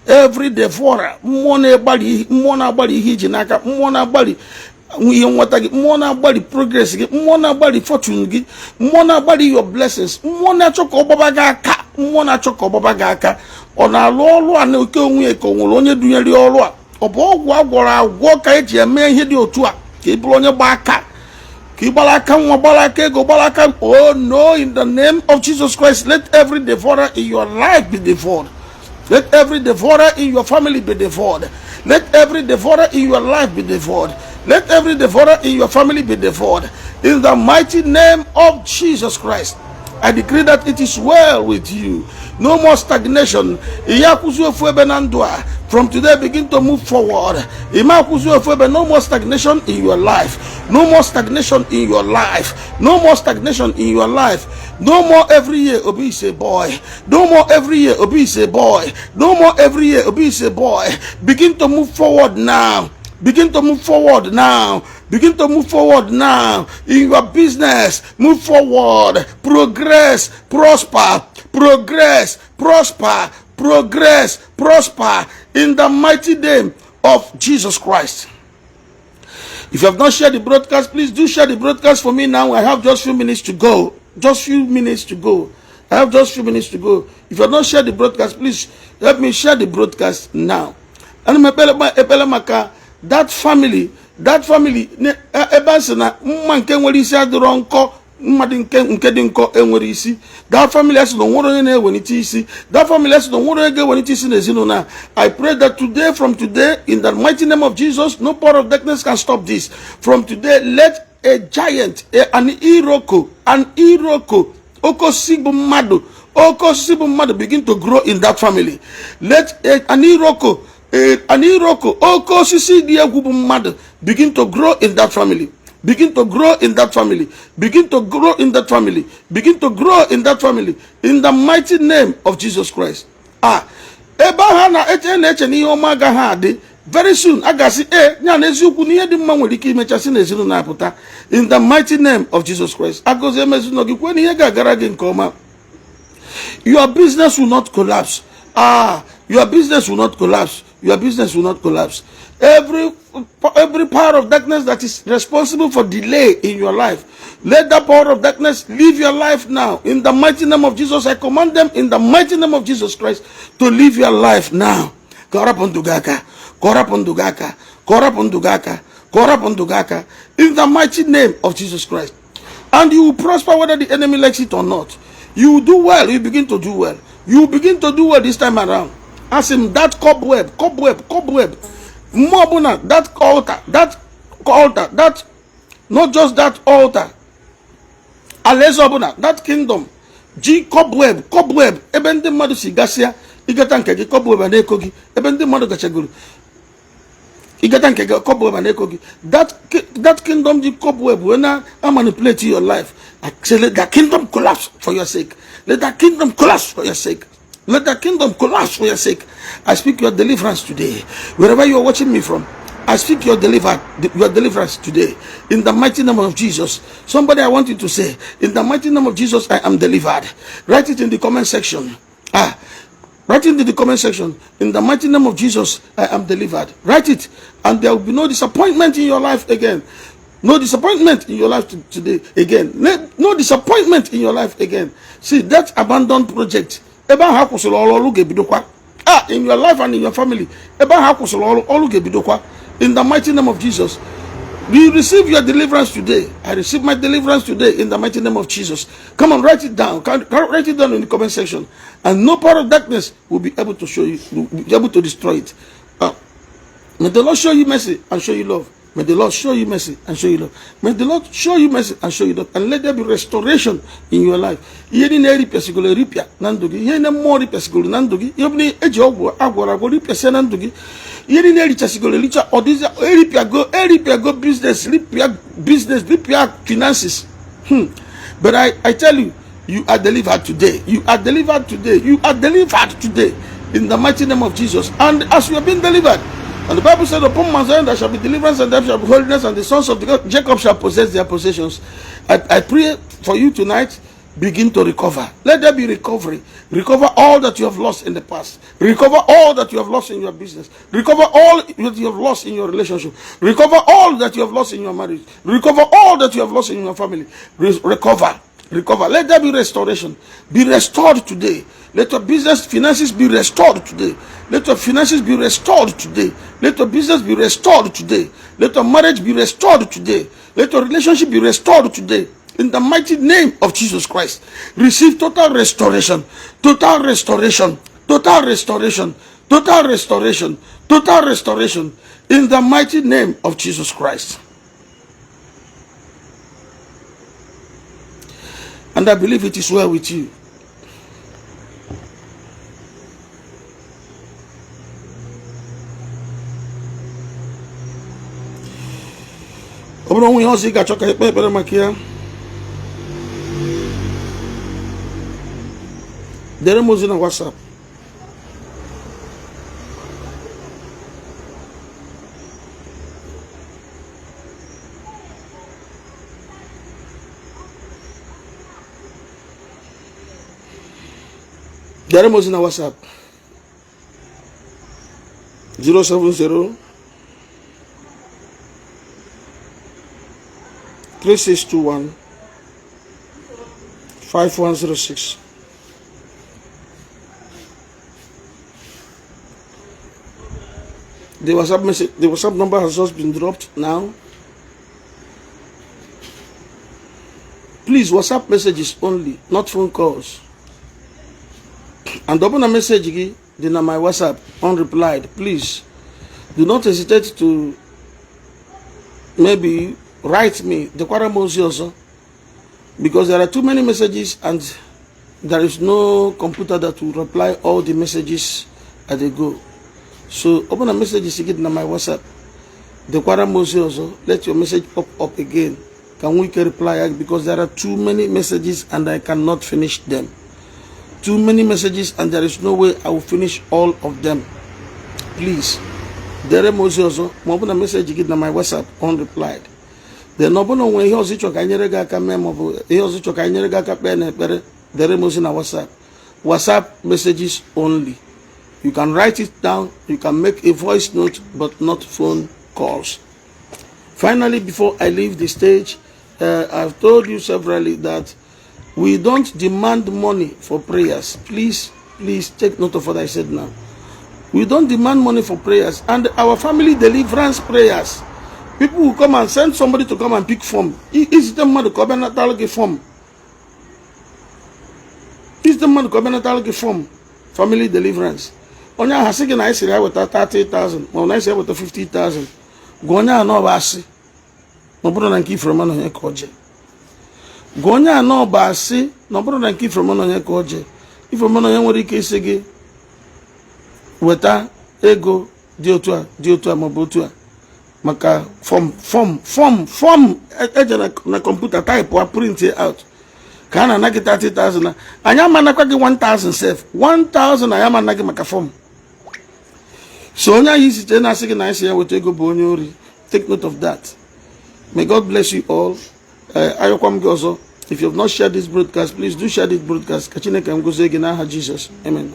Every devourer, mmụọ na-agbali, mmụọ na-agbali ihe iji n'aka, mmụọ na-agbali ihe nweta gị, mmụọ na-agbali progress gị, mmụọ na-agbali fortune gị, mmụọ na-agbali your blessings, mmụọ na-achọ ka ọ gbaba gị aka, mmụọ na-achọ ka ọ gbaba gị aka, ọ na-alụ ọrụ a na oke onwe ya, ka o nwere onye dunyere ya ọrụ a, ọ bụ ọgwụ a gwọrọ agwọ ka eji eme ihe dị otu a, ka ị bụrụ onye gba aka, ka ị gbara aka nwa, gbara aka ego, gbara aka. Oh no, in the name of Jesus Christ, let every devourer in your life be devoured. Let every devourer in your family be devoured. Let every devourer in your life be devoured. Let every devourer in your family be devoured. In the mighty name of Jesus Christ, I decree that it is well with you. No more stagnation. Ihe akwụsị ofu ebe na ndụ a. From today, begin to move forward. Ime akwụsị ofu ebe. No more stagnation in your life. No more stagnation in your life. No more stagnation in your life. No more every year Obi is a boy. No more every year Obi is a boy. No more every year Obi is a boy. Begin to move forward now. Begin to move forward now. Begin to move forward now. In your business, move forward. Progress, prosper, progress, prosper, progress, prosper. In the mighty name of Jesus Christ. If you have not shared the broadcast, please do share the broadcast for me now. I have just few minutes to go. Just few minutes to go. I have just few minutes to go. If you have not shared the broadcast, please help me share the broadcast now. Ana m ekpere ekpere maka that family ebe a sị na mma nke nwere isi adịrọ nkọ. Mmadụ nke dị nkọ enwere isi. That family asị na onwere onye na-ewelite isi. That family asị na onwere onye ga-ewelite isi n'ezinụlọ a. I pray that today, from today, in the mighty name of Jesus, no power of darkness can stop this. From today, let a giant, an iroko, an iroko, oke osisi bụ mmadụ, oke osisi bụ mmadụ begin to grow in that family. Let an iroko, an iroko, oke osisi dị egwu bụ mmadụ begin to grow in that family. Begin to grow in that family. Begin to grow in that family. Begin to grow in that family. In the mighty name of Jesus Christ. Ah, ebe ahụ a na-eche na-eche na ihe ọma agaghị adị, very soon a ga-asị ee ya na eziokwu na ihe dị mma nwere ike imechasị n'ezinụlọ apụta. In the mighty name of Jesus Christ. Agọzie m ezinụlọ gị, kwee na ihe ga-agara gị nke ọma. Your business will not collapse. Ah, your business will not collapse. Your business will not collapse. Every power of darkness that is responsible for delay in your life, let that power of darkness leave your life now. In the mighty name of Jesus, I command them in the mighty name of Jesus Christ to leave your life now. Ka ọ rapụ ndụ gị aka, ka ọ rapụ ndụ gị aka, ka ọ rapụ ndụ gị aka, ka ọ rapụ ndụ gị aka. In the mighty name of Jesus Christ. And you will prosper whether the enemy likes it or not. You will do well. You begin to do well. You will begin to do well this time around. As in that cobweb, cobweb, cobweb. Mmụọ ọbụla, that altar, that altar, that, not just that altar. Alaeze ọbụla, that kingdom, ji cobweb, cobweb, ebe ndị mmadụ si gasịa, ịgata nke gị, cobweb a na-eko gị, ebe ndị mmadụ gachagoro, ịgata nke gị, cobweb a na-eko gị. That kingdom ji cobweb wee na manipulate your life. I say let that kingdom collapse for your sake. Let that kingdom collapse for your sake. Let that kingdom collapse for your sake. I speak your deliverance today. Wherever you are watching me from, I speak your deliverance today. In the mighty name of Jesus. Somebody, I want you to say, in the mighty name of Jesus, I am delivered. Write it in the comment section. Ah, write it in the comment section. In the mighty name of Jesus, I am delivered. Write it, and there will be no disappointment in your life again. No disappointment in your life today again. No disappointment in your life again. See, that abandoned project, ebe ahụ akwụsịrị ọrụ, ọrụ ga-ebidokwa. Ah, in your life and in your family, ebe ahụ akwụsịrị ọrụ, ọrụ ga-ebidokwa. In the mighty name of Jesus. You receive your deliverance today. I receive my deliverance today in the mighty name of Jesus. Come on, write it down. Write it down in the comment section. And no power of darkness will be able to show you, will be able to destroy it. May the Lord show you mercy and show you love. May the Lord show you mercy and show you love. May the Lord show you mercy and show you love. And let there be restoration in your life. Ihe niile eripịasịgoro eripịa na ndụ gị. Ihe niile mmụọ ripịasịgoro na ndụ gị. Ihe ọbụla eji ọgwụ agwọrọ agwọ ripịasịa na ndụ gị. Ihe niile erichasịgoro ericha, ọ dịzị eripịago, eripịago business, ripịa business, ripịa finances. But I tell you, you are delivered today. You are delivered today. You are delivered today in the mighty name of Jesus. And as you have been delivered, and the Bible said, upon Mount Zion there shall be deliverance and there shall be holiness, and the sons of the Jacob shall possess their possessions. I pray for you tonight, begin to recover. Let there be recovery. Recover all that you have lost in the past. Recover all that you have lost in your business. Recover all that you have lost in your relationship. Recover all that you have lost in your marriage. Recover all that you have lost in your family. Recover. Recover. Let there be restoration. Be restored today. Let your business finances be restored today. Let your finances be restored today. Let your business be restored today. Let your marriage be restored today. Let your relationship be restored today. In the mighty name of Jesus Christ, receive total restoration, total restoration, total restoration, total restoration, total restoration. In the mighty name of Jesus Christ. And I believe it is well with you. Ọ bụrụ onwe ihe ọzọ ị ga-achọ ka ekpe ekpere maka ya, dere m ozi na WhatsApp. Dere m ozi na WhatsApp 070 3621 5106. The WhatsApp message, the WhatsApp number has just been dropped now. Please, WhatsApp messages only, not phone calls. And ọ bụ na message gị dị na my WhatsApp unreplied, please do not hesitate to maybe write me, dekwara m ozi ọzọ, because there are too many messages and there is no computer that will reply all the messages as they go. So ọ bụ na messages gị dị na my WhatsApp, dekwara m ozi ọzọ. Let your message pop up again ka m nwee ike reply ya, because there are too many messages and I cannot finish them. Too many messages and there is no way I will finish all of them. Please, dere m ozi ọzọ ma ọ bụ na message gị dị na my WhatsApp unreplied. Then ọ bụ na onwe ihe ọzọ ịchọ ka anyị nyere gị aka mee, maọbụ ihe ọzọ ịchọ ka anyị nyere gị aka kpee na ekpere, dere m ozi na WhatsApp. WhatsApp messages only. You can write it down, you can make a voice note, but not phone calls. Finally, before I leave the stage, I've told you severally that we don't demand money for prayers. Please, please take note of what I said now. We don't demand money for prayers and our family deliverance prayers. People will come and send somebody to come and pick form. Izite mmadụ ka ọ bịa natara gị form. Izite mmadụ ka ọ bịa natara gị form family deliverance. Onye ahụ asị gị na anyị sịrị ya weta 30,000 ma ọ na anyị sị ya weta 50,000. Gwa onye ahụ na ọ bụ asị, ma ọ bụrụ na nke Ifroma na onye ka ọ jee. Gwa onye a na ọ bụ asị, na ọ bụrụ na nke Ifroma na onye ka ọ jee. Ifroma na onye nwere ike isi gị weta ego dị otu a, dị otu a, maọbụ otu a maka form, form, form, form eje na kọmputa type a, print out, ka a na-ana gị 30,000 na anyị amanakwa gị 1000 sef, 1000 anyị amana gị maka form. So onye ahụ isite na-asị gị na anyị si ya weta ego bụ onye ori. Take note of that. May God bless you all. Ayọkwa m gị ọzọ, if you have not shared this broadcast, please do share this broadcast. Ka Chineke m gozie gị n'aha Jesus, amen.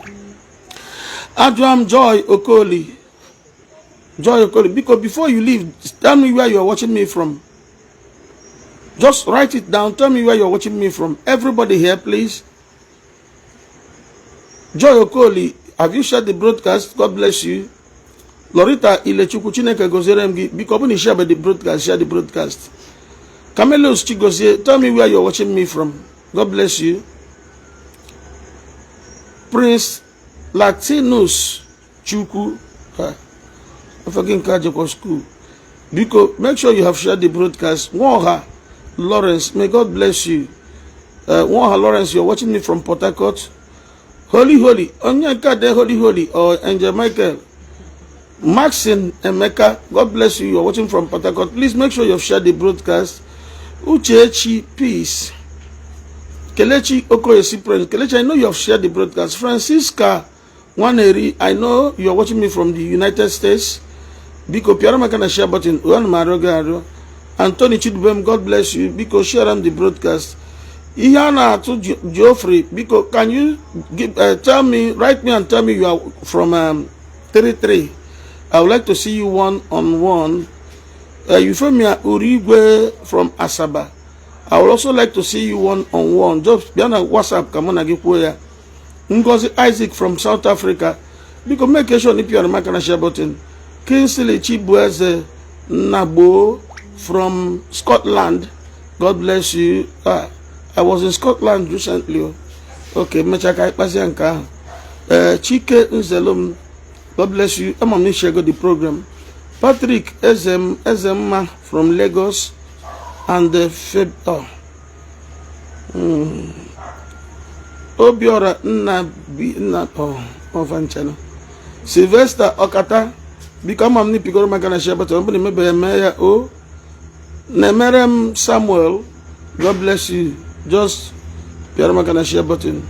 Ajụa m Joy Okoli. Joy Okoli, biko, before you leave, tell me where you are watching me from. Just write it down. Tell me where you are watching me from. Everybody here, please. Joy Okoli, have you shared the broadcast? God bless you. Lorita Ilechukwu, Chineke goziere m gị. Biko, ọ bụ na share the broadcast, share the broadcast. Camelos Chigozie, tell me where you are watching me from. God bless you. Prince Latinus Chukwu, afọ gị nke a school. Biko, make sure you have shared the broadcast. Nwoha Lawrence, may God bless you. Nwoha Lawrence, you're watching me from Port Harcourt. Holy Holy, onye nke a de Holy Holy or Angel Michael. Maxine Emeka, God bless you. You're watching from Port Harcourt. Please make sure you've shared the broadcast. Uchechi Peace. Kelechi Okoye Cyprian. Kelechi, I know you have shared the broadcast. Francisca Nwaneri, I know you're watching me from the United States. Biko, pịara m aka na share button. Ana m arịọ gị arịọ. Anthony Chidubem, God bless you. Biko, share am the broadcast. Ihe a na-atụ Geoffrey, biko, can you give, tell me, write me and tell me you are from 33. I would like to see you one on one. Euphemia Urigwe from Asaba. I would also like to see you one on one. Just bịa na WhatsApp ka mụ na gị kwuo ya. Ngozi Isaac from South Africa. Biko, make sure na ịpịara m aka na share button. Kingsley Chibueze Nagbo from Scotland. God bless you. Ah, I was in Scotland recently. Oh. Okay, mechaa ka anyị kpazie nke ahụ. Ee, Chike Nzelum, God bless you. Ama m share the program. Patrick Ezem Ezemma from Lagos and Feb oh. Obiora Nnabi Nna oh, Ọvanchana. Sylvester Ọkata, biko, ama m na ipigoro maka na share button. Ọ bụrụ na emebeghị, eme ya o. Na-emere m Samuel, God bless you. Just pịara maka na share button.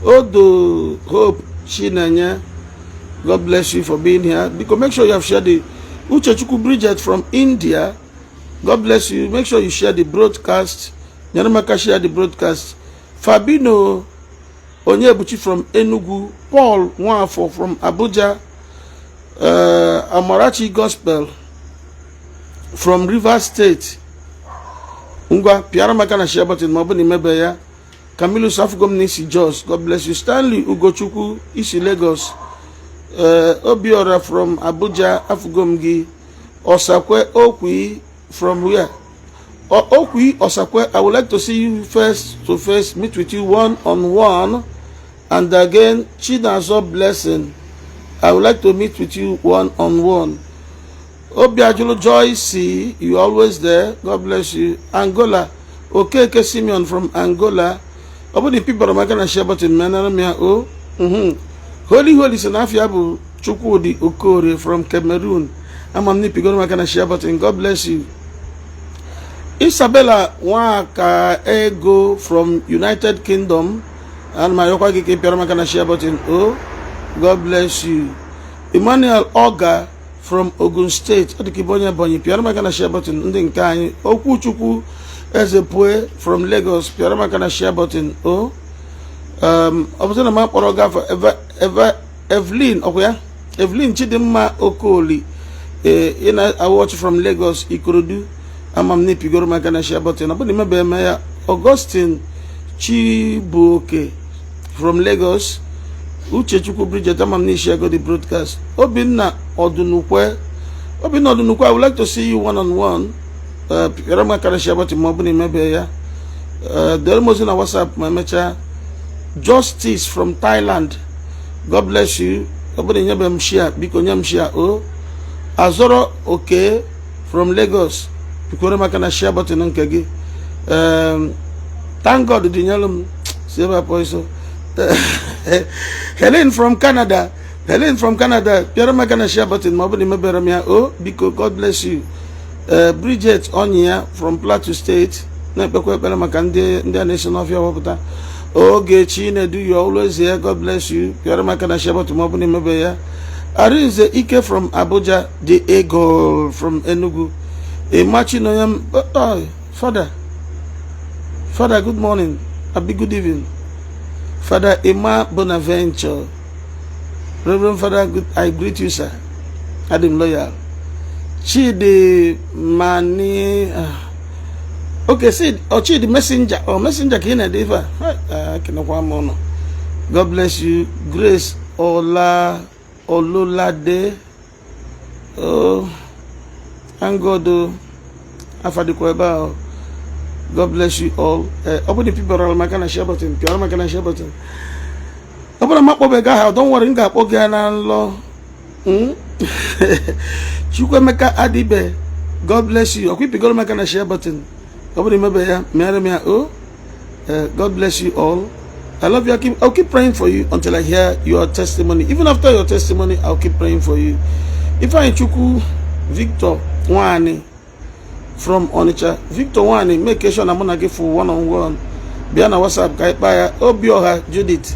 Odo Hope Chinenye, God bless you for being here. Biko, make sure you have shared the. Uchechukwu Bridget from India, God bless you. Make sure you share the broadcast. Nyere m aka share the broadcast. Fabino Onyebuchi from Enugu, Paul Nwafọ from Abuja, Amarachi Gospel from Rivers State. Ngwa, pịara m aka na share button ma ọ bụ na imebe ya. Camillus Afugom n'isi Jos, God bless you. Stanley Ugochukwu isi Lagos. Obiora from Abuja, Afugom gị. Osakwe Okwi from where? Okwi Osakwe, I would like to see you face to face, meet with you one on one. And again, Chinazo Blessing, I would like to meet with you one on one. Obiajulu Joy C, you always there. God bless you. Angola, Okeke Simeon from Angola. Ọ bụrụ na ịpịbara m aka na share button, menara m ya o. Holy Holy si na afịa bụ Chukwudi Okorie from Cameroon. Ama m na ịpịgoro m aka na share button. God bless you. Isabella Nwaka Ego from United Kingdom. Ana m ayọkwa gị ka ị pịara m aka na share button o. God bless you. Emmanuel Oga from Ogun State. Ọ dị ka ịbụ onye Ebonyi, pịara m aka na share button ndị nke anyị. Okwuchukwu Ezepue from Lagos, pịara m aka na share button o. Ọ bụrụ na m akpọrọ gị afọ Evelyn, ọkwa ya Evelyn Chidimma Okoli, ee, ị na-watch from Lagos, Ikorodu. Ama m na ipigoro m aka na share button. Ọ bụrụ na imebe eme ya. Augustine Chibuoke from Lagos. Uchechukwu Bridget, ama m na isi ego the broadcast. Obinna Ọdụnukwe, Obinna Ọdụnukwe, I would like to see you one on one. Pịara m aka na share button ma ọ bụ na imebe ya. Dere m ozi na WhatsApp ma emechaa. Justice from Thailand, God bless you. Ọ bụrụ na nyebe m share, biko nye m share o. Azọrọ Oke from Lagos, pikwere m aka na share button nke gị. Thank God dịnyelu m si ebe a pụọ iso. Helen from Canada, Helen from Canada, pịara m aka na share button ma ọ bụrụ na imebere m ya o, biko. God bless you. Bridget Onyia from Plateau State, na-ekpekwa ekpere maka ndị a na-esi n'ọfịa wepụta. Ogechi Chinedu, you always here, God bless you. Pịara m aka na share button ma ọ bụrụ na imebe ya. Arinze Ike from Abuja, the Eagle from Enugu, Emachinonyem, oh, Father, Father, good morning abi good evening. Father Emma Bonaventure, Reverend Father, good, I greet you, sir. Adim loyal Chidi Mani, okay, see, oh, Chidi Messenger, oh, Messenger ka ị na-ede ife a, ekenekwa m ụnụ. God bless you. Grace Ola Ololade, oh, thank God, oh, afa dịkwa ebe ahụ. God bless you all. Ọ bụrụ na pịbara m aka na share button, pịara m aka na share button. Ọ bụrụ na m akpọbeghị aha, don't worry, m ga-akpọ gị na nlọ. Chukwuemeka Adibe, God bless you. Ọkwa ipigoro m aka na share button. Ọ bụrụ imebe ya, mere m ya o. God bless you all. I love you. I'll keep praying for you until I hear your testimony. Even after your testimony, I'll keep praying for you. Ifeanyi Chukwu Victor Nwani from Onitsha. Victor Nwani, make sure na mụ na gị for one on one. Bịa na WhatsApp ka anyị kpaa ya. Obioha Judith,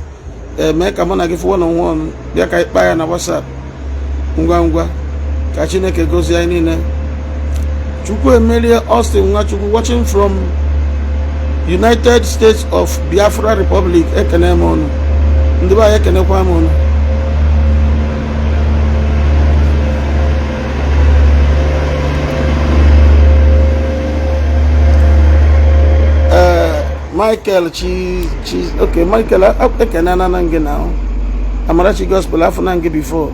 mee ka mụ na gị for one on one. Bịa ka anyị kpaa ya na WhatsApp. Ngwa ngwa, ka Chineke gozie anyị niile. Chukwu emerie Austin Nwachukwu, watching from United States of Biafra Republic. Ekene m unu. Ndị be anyị, ekenekwa m unu. Michael Chi Chi, okay, Michael, ekene na gị na Amarachi Gospel afọ na gị before.